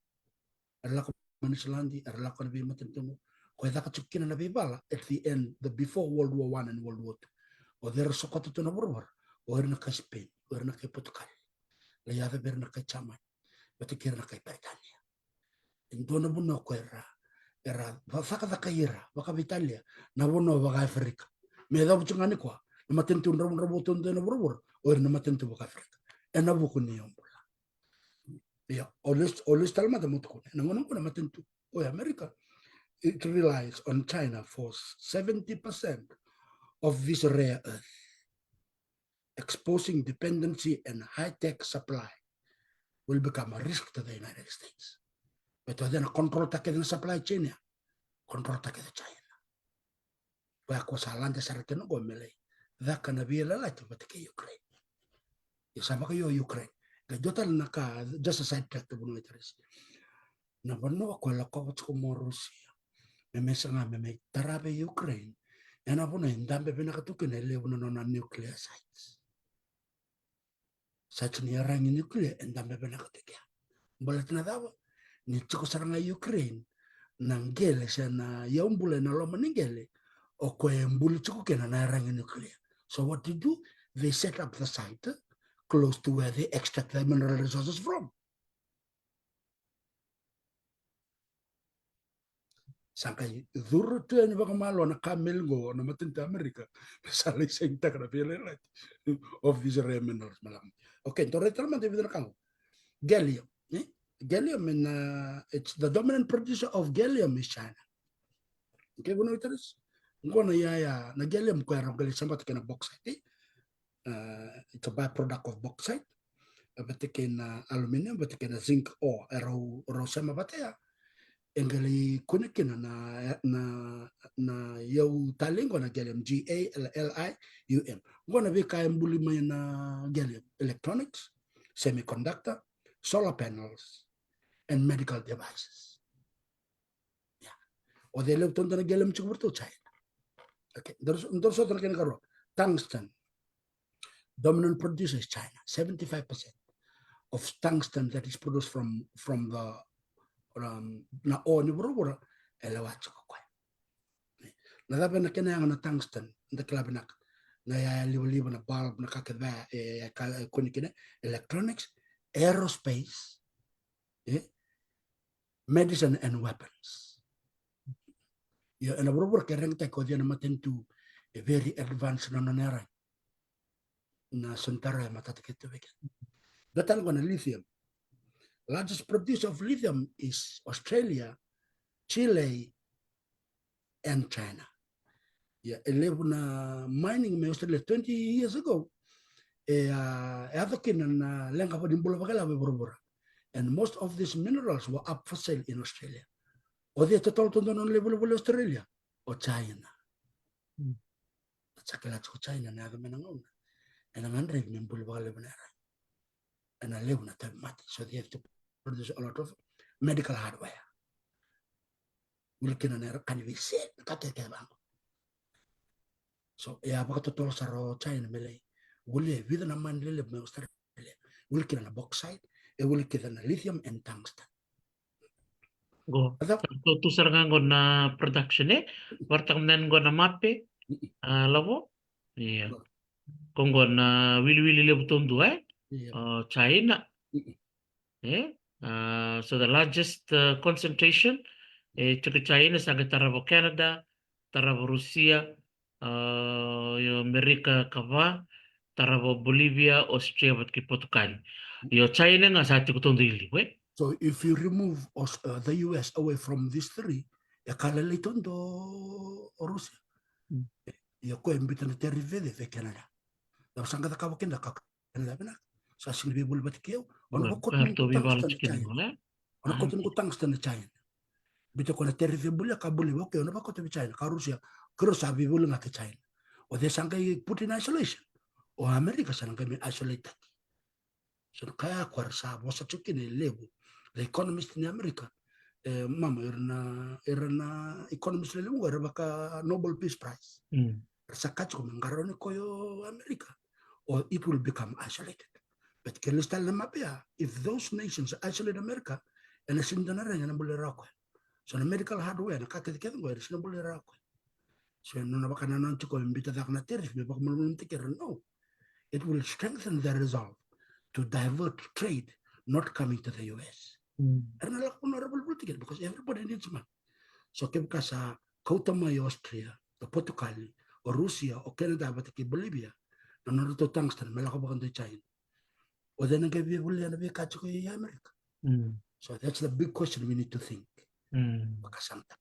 Era lako mai Niusiladi, era lako na veimatanitu qo. Ko e caka tiko kina na veivala at the end, the before World War One and World War Two. O cei era sokota tu na vuravura? O ira na kai Spain, o ira na kai Portugal. Lai yaco vei ira na kai Jamani, vata kei ira na kai Peritania. E dua na vanua ko era, era vacakacakai ira vakaveitalia na vanua vakaAferika. Me yacova tiko ga nikua na matanitu dravudravua taudua ena vuravura, o ira na matanitu vakaAferika. Ena vuku ni iyau bula. Ia, o lesu, o lesu tale mada mo tukuna, ena gauna qo na matanitu o Amerika, it relies on China for seventy percent of this rare earth. Exposing dependency and high-tech supply will become a risk to the United States. Baleta o cei na control-taka kece na supply chain ya? Control-taka kece o China. Koya ko sa lade sara kina qo me lai caka na veiyalayalati vata kei Ukraine. Ia sa vakaio Ukraine. Qai dua tale na ka, just a side track, vuniwai Tarisi. Na vanua ko e lakova tiko mai o Rusia me mai saga me mai tara vei Ukraine, ena vanua e dabe vinaka tu kina e levu na nona nuclear sites. Sites ni iyaragi nuclear e dabe vinaka tu kea. Baleta na cava? Ni tiko sara ga i Ukraine na qele se na iyau bula ena loma ni qele, o koya e buli tiko kina na iyaragi nuclear. So what they do? They set up the site close to where they extract the mineral resources from. Sa qai curu tu yani vakamalua na kameli qo na matanitu Amerika, me sa lai sainitaka na veiyalayalati of these rare minerals, malama. Okay, dou raica tale mada e vica na ka qo. Gallium, eh? Gallium, and, uh, it's the dominant producer of gallium is China. Okay, vuniwai Tarisi. Qo na iyaya, na gallium ko era qai lai sabata kei na bauxite, eh? Uh, it's a byproduct of bauxite. E vata kei na aluminium, vata kei na zinc ore, e rau, rau sema vata ya. E qai lai kune kina na, na, na iyau tale qo na gallium, G A L L I U M. Qo na veika e buli mai na gallium: electronics, semiconductor, solar panels, and medical devices. Ia. O cei e levu taudua na gallium tiko vei ratou? China. Okay, dou, dou sota na kena ikarua. Tungsten. Dominant producer is China. Seventy-five percent of tungsten that is produced from, from the, um, na ore ni vuravura, e lewa tiko o koya. Na cava na kena yaga na tungsten? Da kila vinaka na iyaya livaliva, na bulb, na ka kece e, e, ka, e kune kina, electronics, aerospace, eh? Medicine and weapons. Io, ena vuravura ke reqataki o cei na matanitu e very advanced na nona iyaragi? Na Sontara e matata kece tu vei keda. Dua tale qo na lithium. Largest producer of lithium is Australia, Chile, and China. Ia, e levu na mining mai Australia twenty years ago. E, a, e yaco kina na leqa ni bula vakailavo e vuravura. And most of these minerals were up for sale in Australia. O cei e totolo taudua na nona lai volivoli Australia? O China. Mm. Sa kila tiko o China na yaco mai na gauna ena gadrevi me buli vakalevu na iyaragi. Ena levu na tauvimate. So they have to produce a lot of medical hardware. Wili kina na era kani vei se na ka kece kece vaqo. So e a vakatotolo sara o China me lai volia e vica na mani lelevu mai Australia. Wili kina na bauxite, e wili kina na lithium and tungsten. Qo, a cava? Tou tu sara ga qo na production, e? Varataka mada qo na mape, a, Lavo? Ia. Qo qo na wiliwili levu taudua, e? Ia. O China. E? A, so the largest, uh, concentration, e tiko China, sa qai tarava Canada, tarava Rusia, a, io Amerika ka va, tarava Bolivia, Austria vata kei Portugal. Io China ga sa tiko taudua i liu, e? So if you remove Aus-, uh, the U S away from these three, e ka lalai taudua o Rusia. Mm. Ia koya e biuta na tariff vei Canada. Cava sa qai cakava kina ka Canada vinaka. Sa sega ni veivoli vata kei au. O na vakoti noqu tungsten na China. O na vakoti noqu tungsten na China. Biuta koya na tariff e bulia ka bulia, okay, o na vakoti vei China, ka Rusia, keirau sa veivoli ga kei China. O cei sa qai put in isolation? O Amerika sa na qai mai isolate-taki. So na ka ya koya era sa vosa tiko kina e levu. The economist ni Amerika. E, mama, ira na, ira na economist lelevu qo, era vaka Nobel Peace Prize. Mm. Era sa kaya tiko me qarauni koya o Amerika, or it will become isolated. But ke lesu tale na mape ya, if those nations isolate America, ena sega ni dua na rege ena buli rawa o koya. So na medical hardware, na ka kece kece qo, ena sega ni buli rawa o koya. So ena nona vakanananu tiko me biuta cake na tariff me vakamalumalumutaki ira, no. It will strengthen their resolve to divert trade not coming to the U S. Mm. Era na lako vanua era volivolitaki kina, because everybody needs money. So kevaka sa kauta mai o Austria, o Portugal, o Rusia, o Canada vata kei Bolivia na nodratou tungsten me lako vakadua i China, o cei na qai via volia na veika tiko i Amerika? Mm. So that's the big question we need to think. Mm. Vakasamataka.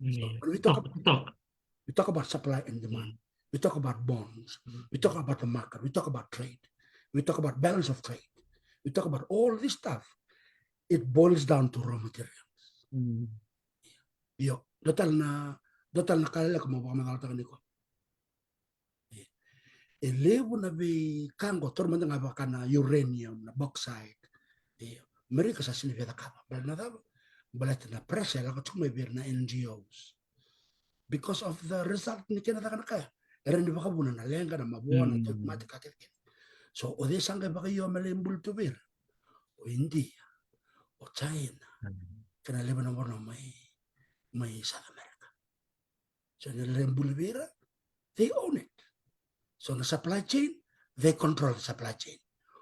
So, yeah, when we talk about, we talk about supply and demand. Mm. We talk about bonds. Mm. We talk about the market. We talk about trade. We talk about balance of trade. We talk about all this stuff. It boils down to raw materials. Mm. Io, dua tale na, dua tale na ka leleka mo vakamacalataka nikua. E, e levu na veika qo, taura mada ga vaka na uranium, na bauxite. Io, Amerika sa sega ni via cakava. Baleta na cava? Baleta na pressure e lako tiko mai vei ira na N G Os. Because of the result ni kena caka na ka ya. Era ni vakavuna na leqa, na mavoa, na tauvimate, ka kece kece. So o cei sa qai vakaio me lai buli tu vei ira? O India, o China, kei na levu na vanua mai, mai South America. So ni lai buli vei ira, they own it. So na supply chain, they control the supply chain.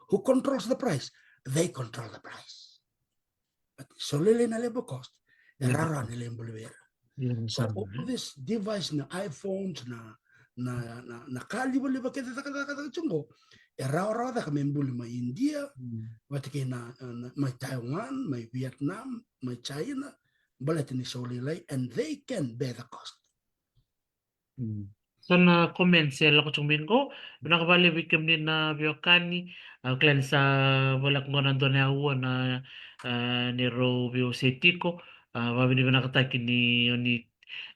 Who controls the price? They control the price. But so lailai na labor cost, e rawarawa ni lai buli vei ira. So all this device, na iPhones, na, na, na, na ka livaliva kece cakacaka tiko qo, e rawarawa cake me buli mai India, vata kei na, na, mai Taiwan, mai Vietnam, mai China, baleta ni so lailai, and they can bear the cost. Mm. So na comments e lako tiko mai qo, vinaka vakalevu vei kemuni na veiwekani, au kila ni sa voleka qo na dua na aua na, ah, ni rau veiwasei tiko, ah, vakavinavinakataki ni oni,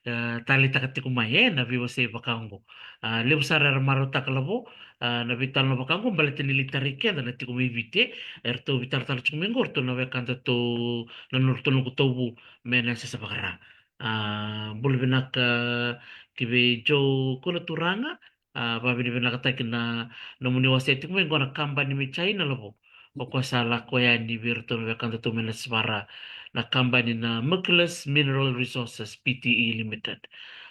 ah, taleitaka tiko mai, e, na veiwasei vaka oqo. Ah, levu sara era marautaka Lavo, ah, na veitalanoa vaka oqo, baleta ni lai tarai keda na tiko mai Viti, e, eratou veitaratara tiko mai qo, eratou na wekadatou, na nodratou noqu tauvu, me na sesa vakara. Ah, bula vinaka ki vei Joe Kula Turaga, ah, vakavinavinakataki na nomuni wasea tiko mai qo na kabani mai China Lavo. O koya sa lako yani vei iratou na wekadatou mai Nasivara, na kabani na Merciless Mineral Resources Pte Limited.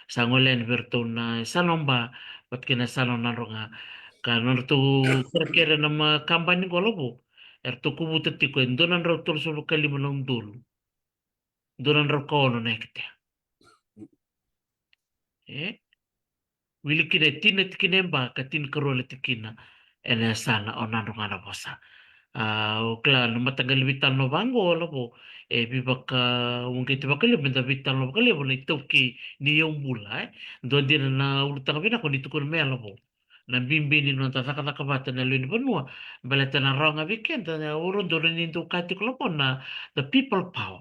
Sa gole yani vei iratou na yasana o Ba vata kei na yasana o Nadroga. Ka nodratou kerekere na ma kabani qo Lavo, eratou kovuta tiko e dua na drau tolusagavulu ka lima na udolu. Dua na drau ka ono na eketea. E? Wili kina e tini na tikina e Ba ka tinikarua na tikina ena yasana o Nadroga Navosa. Ah, au kila na mataqali veitalanoa vaqo Lavo, e veivakauqeti vakalevu, meda veitalanoa vakalevu na itaukei ni yaubula, e? Dua dina na ulutaga vinaka o ni tukuna mai ya Lavo. Na bibi ni noda cakacaka vata na lewe ni vanua, baleta na rawa ga vei keda, au raica ni dau kaya tiko Lavo na the people power.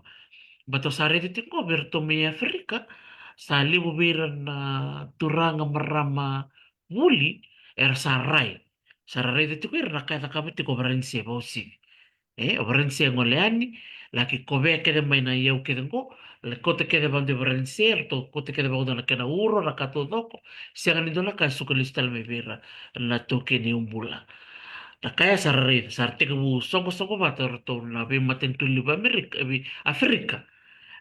Baleta au sa raica tiko qo vei iratou mai Aferika, sa levu vei ira na turaga, marama vuli, era sa rai. Sa ra raica tiko ira na ka e cakava tiko o Varanise vakauasivi. E, o Varanise e gole yani, laki kovea kece mai na iyau kece qo, laki kauta kece vakadua e Varanise, ratou kauta kece vakadua na kena uro, na ka taucoko, sega ni dua na ka e suka lesu tale mai vei ira na taukei ni yaubula. Na ka ya sa ra raica, sa ra tekivu soqosoqo vata o ratou na veimatanitu levu Amerika, vei Aferika,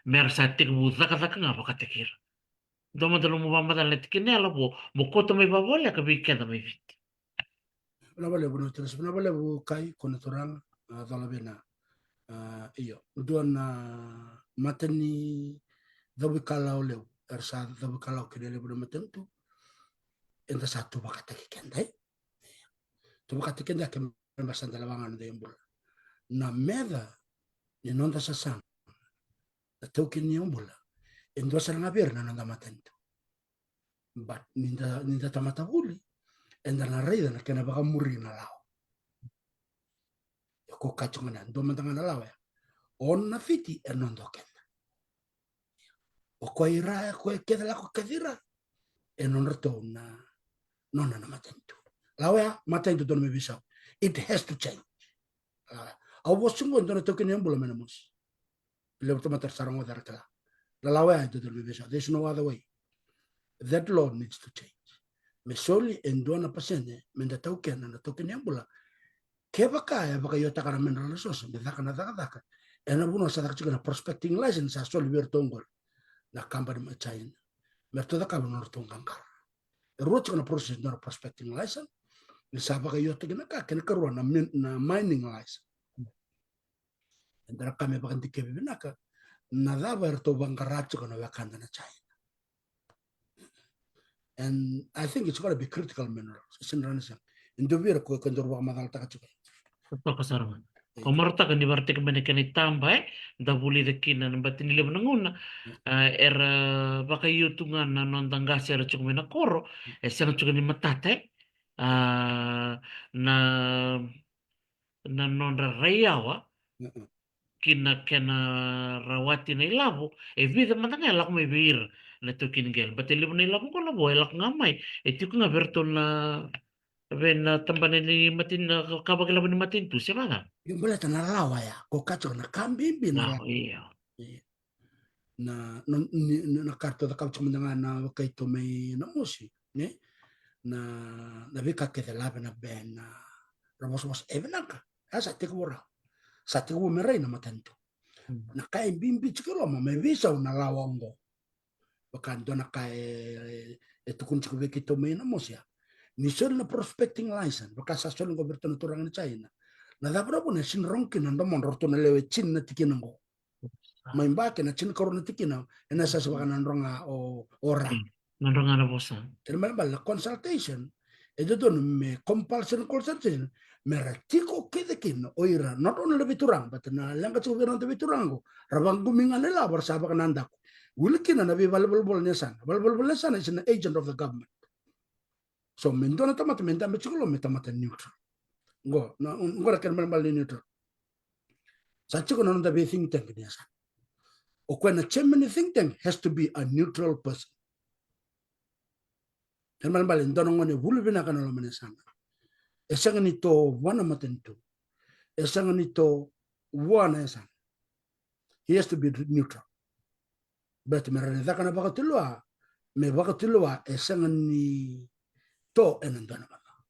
me ra sa tekivu cakacaka ga vakataki ira. Dua mada nomu vakamacala na tikina ya, Lavo, mo kauta mai vakavoleka vei keda mai Viti. Vinaka vakalevu na turaga, vinaka vakalevu Kai, ko na turaga, a, Colavina. A, io, dua na mata ni cavuikalawa levu, era sa cavuikalawa kina e levu na matanitu, eda sa tu vakataki keda, e? Tu vakataki keda ke mera sa da lewa ga na noda yaubula. Na meca ni noda sasaga na taukei ni yaubula, e dua sara ga vei ira na noda matanitu. But ni da, ni da tamata vuli, eda na raica na kena vakamuri na lawa. E ko kaya tiko ga na, dua mada ga na lawa ya. O na Viti e noda o keda. O koya ira, o koya kece lako kece ira, e nodratou na, nona na matanitu. Lawa ya, matanitu dodonu me veisau. It has to change. Lawa ya. Au vosa tiko qo, dua na taukei ni yaubula mai Namosi. Levu tamata era sa rogoca, era kila. Na lawa ya e dodonu me veisau. There's no other way. That law needs to change. Me soli e dua na pasede me da taukena na taukei ni yaubula. Kevaka e vakaiotaka na mineral resource me caka na cakacaka ena vanua sa caka tiko na prospecting license sa soli vei iratou qori na kabani mai China, me ratou cakava na nodratou qaqara. E rua tiko na process e dua na prospecting license, ni sa vakaiotaki na ka, kei na karua na min-, na mining license. Eda na ka me vakadikevi vinaka na cava eratou vaqara tiko na wekada na China. And I think it's gonna be critical minerals. Sega ni rawa ni sega. E dua vei ira ko, ko daru vakamacalataka tiko. Totoka sara ga. Ko marautaka ni vakaraitaka mai na kena itaba, e, da vulica kina na bati ni levu na gauna. Mm. A, era vakaiu tu ga na noda qase era tiko mai na koro. Mm. E sega tiko ni matata, e. A, na na nodra rai yawa, mm-mm, ki na kena rawati na ilavo, e vica mada ga e lako mai vei ira na taukei ni qele. But e levu na ilavo qo, Lavo, e lako ga mai, e tiko ga vei iratou na, vei na tabana ni matin, na ka vakilavo ni matanitu, se vacava? Io, baleta na lawa ya, ko kaya tiko na ka bibi na lawa, lawa. Io. Io. Na, na, ni, ni, na ka ratou cakava tiko mada ga na wekaitou mai Namosi, ne? Na, na veika kece, lave na bena, ra vosavosa, e vinaka, ya sa tekivu rawa. Sa tekivu me rai na matanitu. Mm. Na ka e bibi tiko i loma, me veisau na lawa oqo. Vaka dua na ka e, e tukuni tiko vei keitou mai Namosi ya. Ni soli na prospecting license, vaka sa soli qo vei iratou na turaga ni China. Na cava na vuna e sega ni rogo kina na domodratou na lewe tini na tikina qo. Mai Ba kei na tinikarua na tikina, ena yasayasa vaka Nadroga o, o Ra. Mm. Nadroga na vosa. Kena ibalebale na consultation e dodonu me compulsory consultation, me ra tiko kece kina o ira, not only na veituraga, but na leqa tiko vei ira na noda veituraga qo, ra vaqumi ga na ilavo, ra sa vakanadaku. Wili kina na veivalenivolavola ni yasana. Valenivolavola ni yasana is an agent of the government. So me dua na tamata me dabe tiko i loma me tamata neutral. Qo na, qo na kena ibalebale ni neutral. Sa tiko na noda vei think tank ni yasana. O koya na chairman ni think tank has to be a neutral person. Kena ibalebale, dua na gone vuli vinaka ena loma ni yasana. E sega ni to vua na matanitu. E sega ni to vua na yasana. He has to be neutral. Baleta me rawa ni caka na vakatulewa, me vakatulewa e sega ni to ena dua na macawa.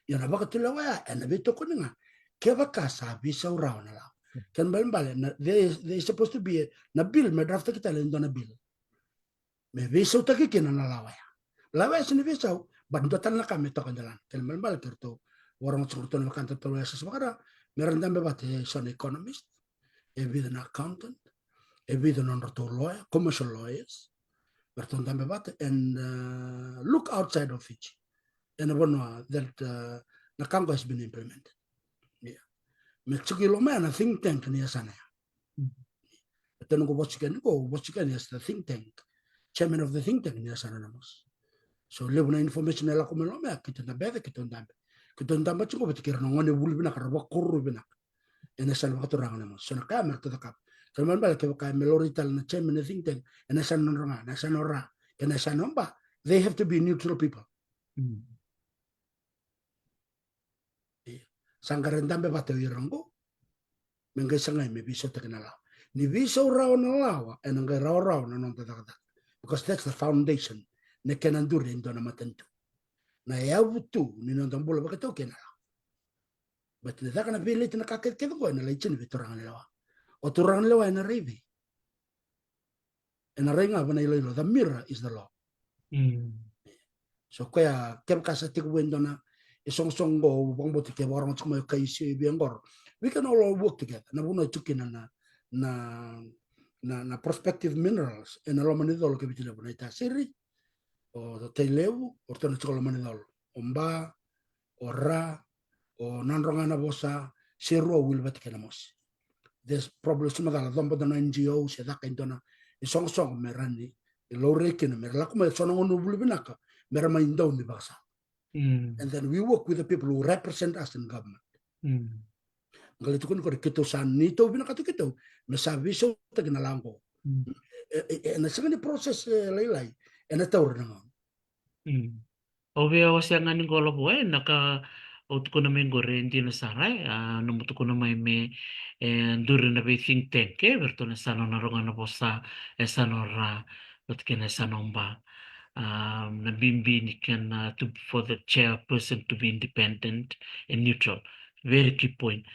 Ia na vakatulewa ya ena veitokoni ga kevaka sa veisau rawa na lawa. Kena ibalebale, na, they, they supposed to be, na bill me draftaki tale e dua na bill me veisautaki kina na lawa ya. Lawa ya sega ni veisau, but dua tale na ka me toka e delana. Kena ibalebale, keitou vakarorogo tiko, ratou na wekada ratou lawyer sa vaka Ra, me ra dabe vata e so na economist, e vica na accountant, e vica na nodratou lawyer, commercial lawyers, me ratou dabe vata and, uh, look outside of Fiji. Ena vanua that, uh, na ka qo has been implemented. Ia me tiko i loma ya na think tank ni yasana ya. Mm. Baleta noqu vosa tiko yani qo, vosa tiko yani as the think tank, chairman of the think tank ni yasana Namosi. So levu na information e lako mai loma ya, keitou dabe, keitou dabe, keitou dabe tiko vata kei ira na gone vuli vinaka, ra vakaruru vinaka ena yasana vakaturaga Namosi. So na ka ya me ratou cakava. Kena ibalebale, kevaka me laurai tale na chairman ni think tank ena yasana Nadroga, na yasana o Ra, kei na yasana o Ba, they have to be neutral people. Mm. Ia sa qai ra dabe vata o ira qo. me qai sagai me veisautaki na lawa. Ni veisau rawa na lawa, ena qai rawarawa na noda cakacaka. Because that's the foundation. Na kena duri e dua na matanitu. Na yavu tu ni noda bula vakaiTaukei na lawa. But ni caka na veileti na ka kecekece qo ena lai tini vei turaga ni lewa. O turaga ni lewa ena rai vei, ena rai ga vana iloilo, the mirror is the law. So koya kevaka sa tiko vua e dua na isoqosoqo qo, au vakabauta ke vakarogo tiko mai o Kaisi, e vei qoro, we can all work together. Na vanua e tu kina na, na, na, na prospective minerals ena loma ni colo kei Viti Levu, na iTasiri, o Tailevu, o ratou na tiko loma ni colo, o Ba, o Ra, o Nadroga na Vosa, se rua wili vata kei Namosi. There's probably se macala coba dua na N G O se caka e dua na isoqosoqo me ra ni laurai kina, me ra lako mai so na gauna vuli vinaka, me ra mai dau ni vakasala. And then we work with the people who represent us in government. Qai lai tukuni koya, keitou sa, ni tou vinakata keitou me sa veisautaki na lawa qo. E, e, ena sega ni process, e, lailai, ena taura na gauna. Au via wasea ga ni qo, Lavo, e, na ka au tukuna mai qori e dina sara, e, a, nomu tukuna mai me, e, duri na vei think tank, e, vei ratou na yasana o Nadroga na Vosa, e, yasana o Ra, vata kei na yasana o Ba. A, na bibi ni kena, a, to, for the chairperson to be independent and neutral. Very key point.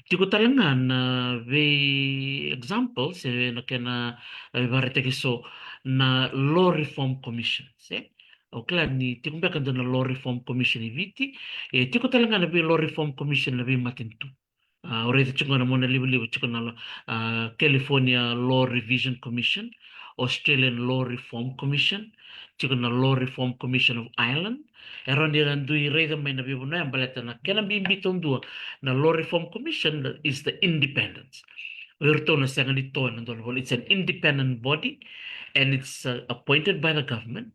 Tiko tale ga na vei examples, e, na kena, e, vakaraitaki so na Law Reform Commission, se? Au kila ni tiko beka dua na Law Reform Commission i Viti, e tiko tale ga na vei Law Reform Commission na veimatanitu. A, au raica tiko na monalivaliva, tiko na, a, California Law Revision Commission, Australian Law Reform Commission, tiko na Law Reform Commission of Ireland. E rawa ni ra dui raica mai na veivanua ya baleta na kena bibi taudua na Law Reform Commission is the independence. O iratou na sega ni toa ena dua na vanua. It's an independent body and it's, uh, appointed by the government.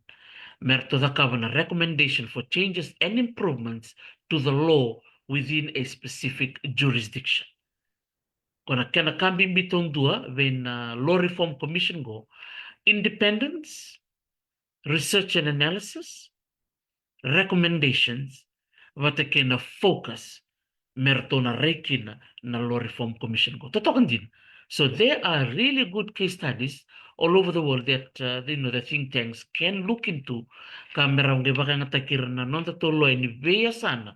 Me ratou cakava na recommendation for changes and improvements to the law within a specific jurisdiction. Ko na kena ka bibi taudua vei na Law Reform Commission qo: independence, research and analysis, recommendations, vata kei na focus me ratou na rai kina na Law Reform Commission qo. Totoka dina. So there are really good case studies all over the world that, uh, you know, the think tanks can look into, ka me ra qai vakayagataki ira na nodatou loya ni veiyasana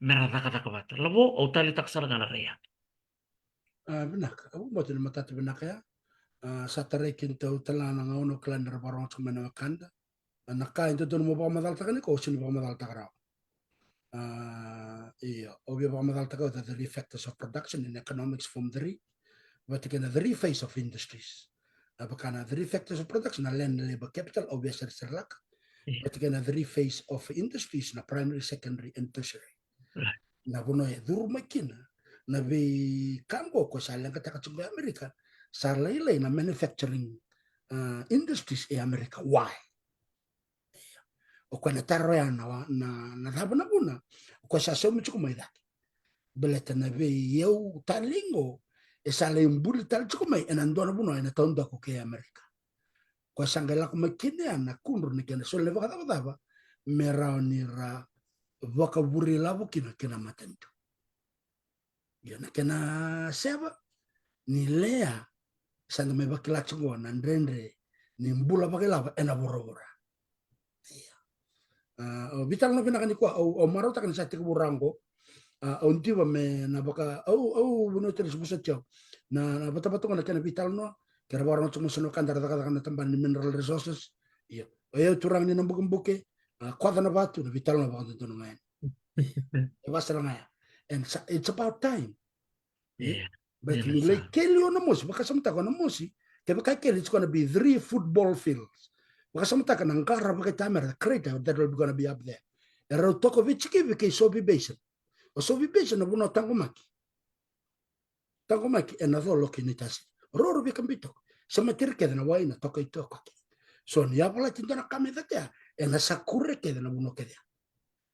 me ra cakacaka vata. Lavo, au taleitaka sara ga na rai ya. A, vinaka. Au vakabauta ni matata vinaka ya. A, sa tarai kina tau tale ga na gauna, au kila ni ra vakarogo tiko mai na wekada. A, na ka e dodonu mo vakamacalataka ni ko, au sega ni vakamacalataka rawa. A, io, au via vakamacalataka the three factors of production in economics form three. Vata kei na three phase of industries. A, vaka na three factors of production na land, labour, capital, au via sarisari laka. Vata kei na three phase of industries na primary, secondary and tertiary. Na vanua e curu mai kina na veika qo, ko sa leqataka tiko e Amerika, sa lailai na manufacturing, a, industries e Amerika. Why? O koya na taro ya na, na, na cava na vuna o koya sa saumi tiko mai cake. Baleta na veiyau talei qo e sa lai buli tale tiko mai ena dua na vanua ena taudaku kei Amerika. Koya sa qai lako mai kina ya na kudru ni kena soli na vakacavacava me rawa ni ra vakavuri lavo kina ki na matanitu. Ia na kena seva ni leya sa da mai vakila tiko na dredre ni bula vakailavo ena vuravura. Ia. A, au veitalanoa vinaka nikua, au, au marautaka ni sa tekivu rawa qo. A, au diva me na vaka, au, au vanua tale sa vosoti au. Na, na vatavata qo na kena veitalanoa, ke ra vakarogo tiko mai so na wekada ra cakacaka na tabana ni mineral resources. Ia. O yau turaga ni Nabukebuke, a, Koca na Vatu, na veitalanoa vakadodonu ga yani. E vaka sara ga ya. And sa, it's about time. Ia. But ni lai keli o Namosi, vakasamataka o Namosi, kevaka e keli, it's gonna be three football fields. Vakasamataka na qara vakaitamera, the crater that will be gonna be up there. E rau toka vei Tikivi kei Sovi Basin. O Sovi Basin na vanua taqomaki. Taqomaki ena colo kei na iTasiri. Roro veika bitoka. Sa matiri kece na wai na toka i toka kei. So ni yavalati dua na ka me cake ya, ena sa kure kece na vanua kece ya.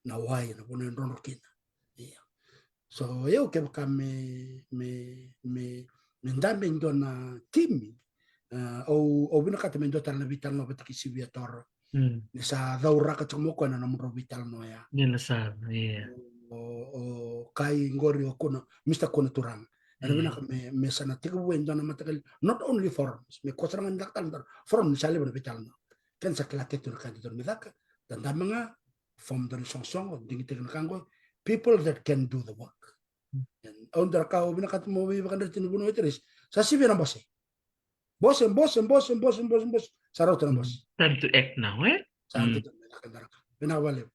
Na wai, na vanua e drodro kina. Ia. So, au kevaka me, me, me, me dabe e dua na timi, a, au, au vinakata me dua tale na veitalanoa vata kei Sivia Toro. Ni sa cauraka tiko mai o koya na nomudrau veitalanoa ya. Ni na sa, ia. O, o kai qori o Kuna, Mister Kuna Turaga. Era vinaka me, me sa na tekivu e dua na mataqali, not only forums, me ko sara ga ni caka tale na forums ni sa levu na veitalanoa. Keda sa kila kece tu na ka e dodonu me caka, da dabe ga, form dua na isoqosoqo, digitaki na ka qo, people that can do the work. Au dua na ka au vinakata mo veivakadreti na vanua e Teres, sa sivia na bose. Bose, bose, bose, bose, bose, bose. Sa rauta na bose. Time to act now, eh? Sa rauta na bose. Vinaka vakalevu.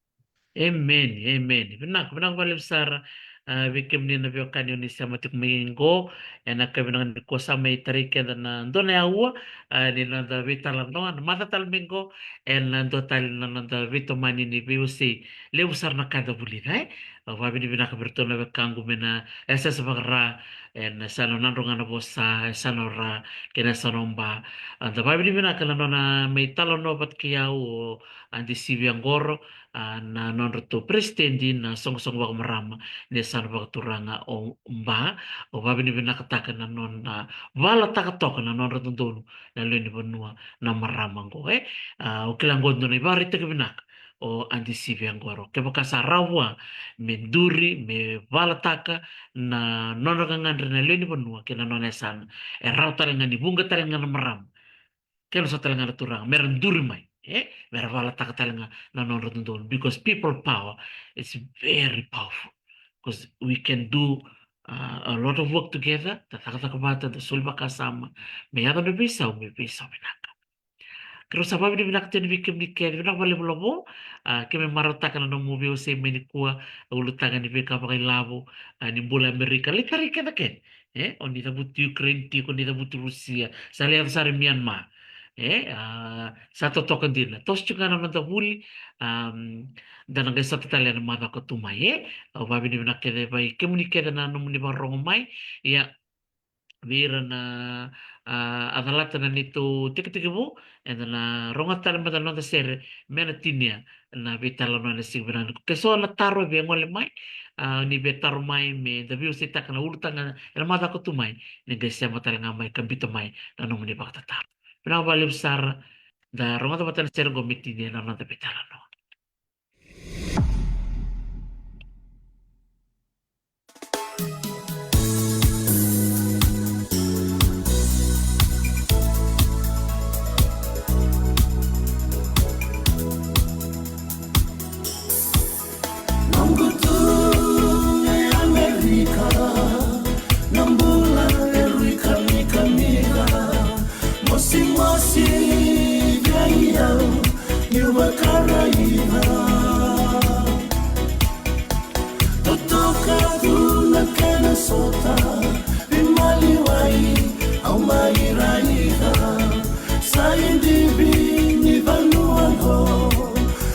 Emeni, emeni. Vinaka, vinaka vakalevu sara. A, vei kemuni na veiwekani o ni sema tiko mai qo ena yakavi vinaka nikua, sa mai tarai keda na dua na aua, a, ni noda veitalanoa, na macawa tale mai qo, ena dua tale na noda veitomani ni veiwasei levu sara na ka da vulica, eh? Au vakavinavinaka vei iratou na wekaqu mai na yasayasa vakaRa, ena yasana o Nadroga Navosa, yasana o Ra, kei na yasana o Ba. A, da vakavinavinaka na nona mai talanoa vata kei au o Adi Sivi Aqoro, a, na nodratou peresitedi na soqosoqo vakamarama ni yasana vakaturaga o Ba. Au vakavinavinakataka na nona valataka toka na nodra dodonu na lewe ni vanua na marama qo, eh? A, au kila qo dua na ivakaraitaki vinaka o Adi Sivi Aqoro. Kevaka sa rawa vua me duri, me valataka na nona gagadre na lewe ni vanua kei na nona yasana, e rawa tale ga ni vuqa tale ga na marama. Kei na so tale ga na turaga, mera duri mai, eh? Mera valataka tale ga na nodra dodonu, because people power is very powerful. Because we can do, uh, a lot of work together, da cakacaka vata, da soli vakasama, me yaco na veisau, me veisau vinaka. Keirau sa vakavinavinaka tale vei kemuni kece, vinaka vakalevu Lavo, a, keimami marautaka na nomu veiwasei mai nikua, a ulutaga ni veika vakailavo, a, ni bula Amerika, lai tarai keda kece, eh? O ni cavuti Ukraine tiko, ni cavuti Rusia, sa lai yaco sara i Myanmar. Eh, a, sa totoka dina. Toso tiko ga na noda vuli, am, da na qai sota tale ena macawa ka tu mai, eh? Au vakavinavinaka kece vei kemuni kece na nomuni vakarorogo mai, ia, vei ira na, a, a calata na neitou tekitekivu, eda na rogoca tale mada na noda sere me na tinia na veitalanoa ena siga vinaka nikua. Ke so na taro e via gole mai, a, ni via taro mai me da veiwaseitaka na ulutaga ena macawa ka tu mai, ni qai sema tale ga mai ka biuta mai na nomuni vakatataro. Vinaka vakalevu sara, da rogoca vata na sere qo me tinia na noda veitalanoa. Noqu tu e Amerika, na bula e rui kamikamica, mosimosi vei au niu vakaraica. Totoka tu na kena sota, veimaliwai au mai raica. Sa idivi ni vanua qo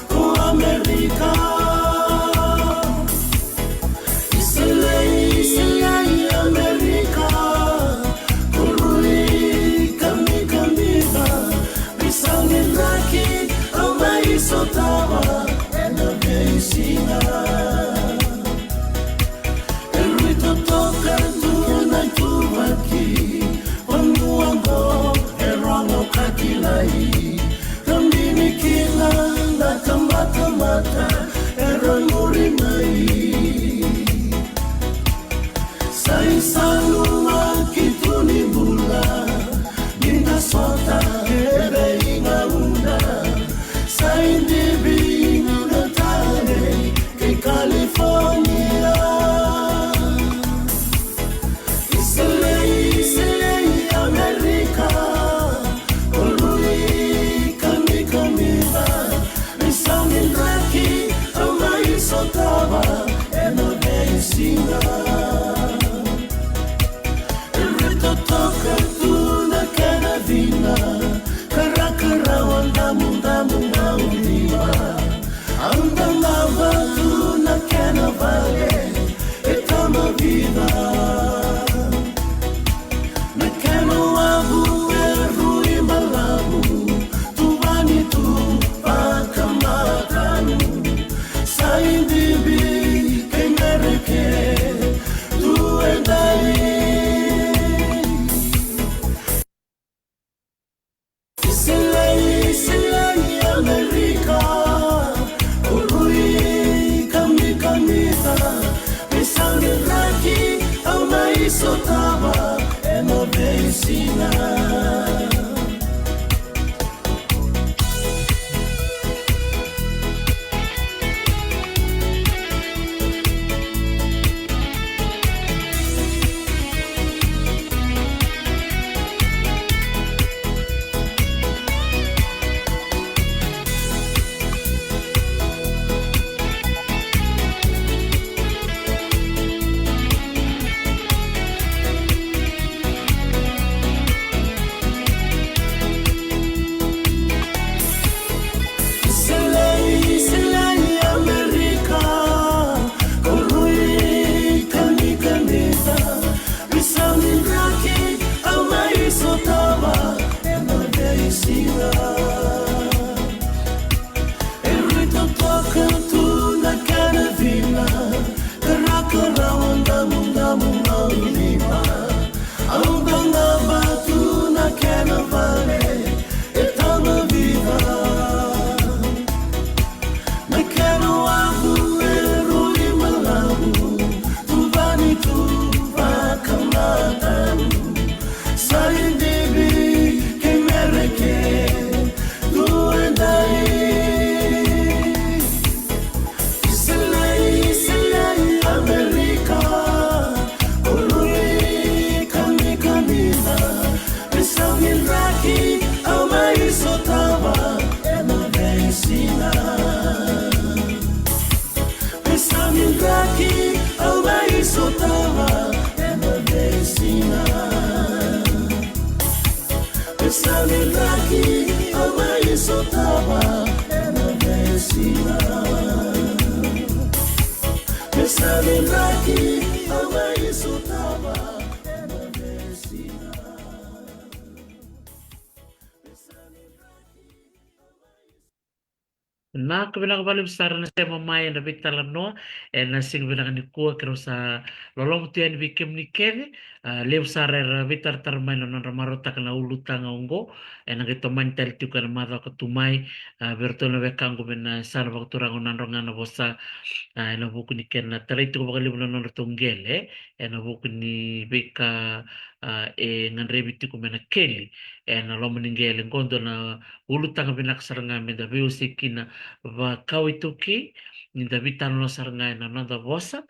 ko Amerika. Iselei, iselei Amerika, ko rui kamikamica, veisau ni draki au mai sotava ena veisiga. E rui totoka tu na ituvaki, vanua qo e rogo ka kilai. Ka bini kina na tabatamata era muri mai. Sa isau na ki tu ni bula, ni da sota e veigauna. Sa idivi na tale kei California. Iselei, iselei Amerika, ko rui kamikamica, veisau ni draki Vinaka, vinaka vakalevu sara na sema mai ena veitalanoa ena siga vinaka nikua. Keirau sa loloma tu yani vei kemuni kece. A, levu sara era veitaratara mai na nodra marautaka na ulutaga oqo. Ena qai tomani tale tiko ena macawa ka tu mai. A, vei iratou na wekaqu mai na yasana vakaturaga o Nadroga na Vosa. A, ena vuku ni kena tarai tiko vakalevu na nodratou qele ena vuku ni veika, a, e gadrevi tiko me na keli ena loma ni qele. Qo dua na ulutaga vinaka sara ga meda veiwasei kina vakau iTaukei, nida veitalanoa sara ga ena noda vosa,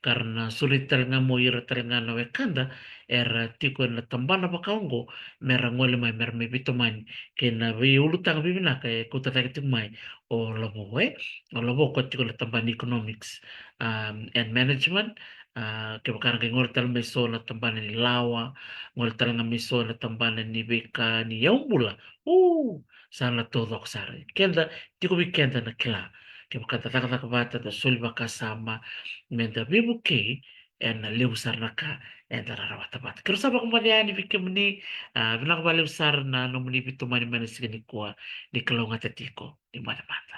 ka ra na sureti tale ga mai o ira tale ga na wekada era tiko ena tabana vaka oqo, mera gole mai, mera mai veitomani kei na veiulutaga vivinaka e kauta cake tiko mai o Lavo, e? O Lavo ko tiko na tabana ni economics, um, and management. A, kevaka ra qai gole tale mai so na tabana ni lawa, gole tale ga mai so na tabana ni veika ni yaubula. U, sa na taucoko sara. Keda, tiko vei keda na kila. Kevaka da cakacaka vata, da soli vakasama, meda veivukei, ena levu sara na ka eda na rawata vata. Keirau sa vakamoce yani vei kemuni. A, vinaka vakalevu sara na nomuni veitomani mai na siga nikua. Ni kalougata tiko, ni moce mada.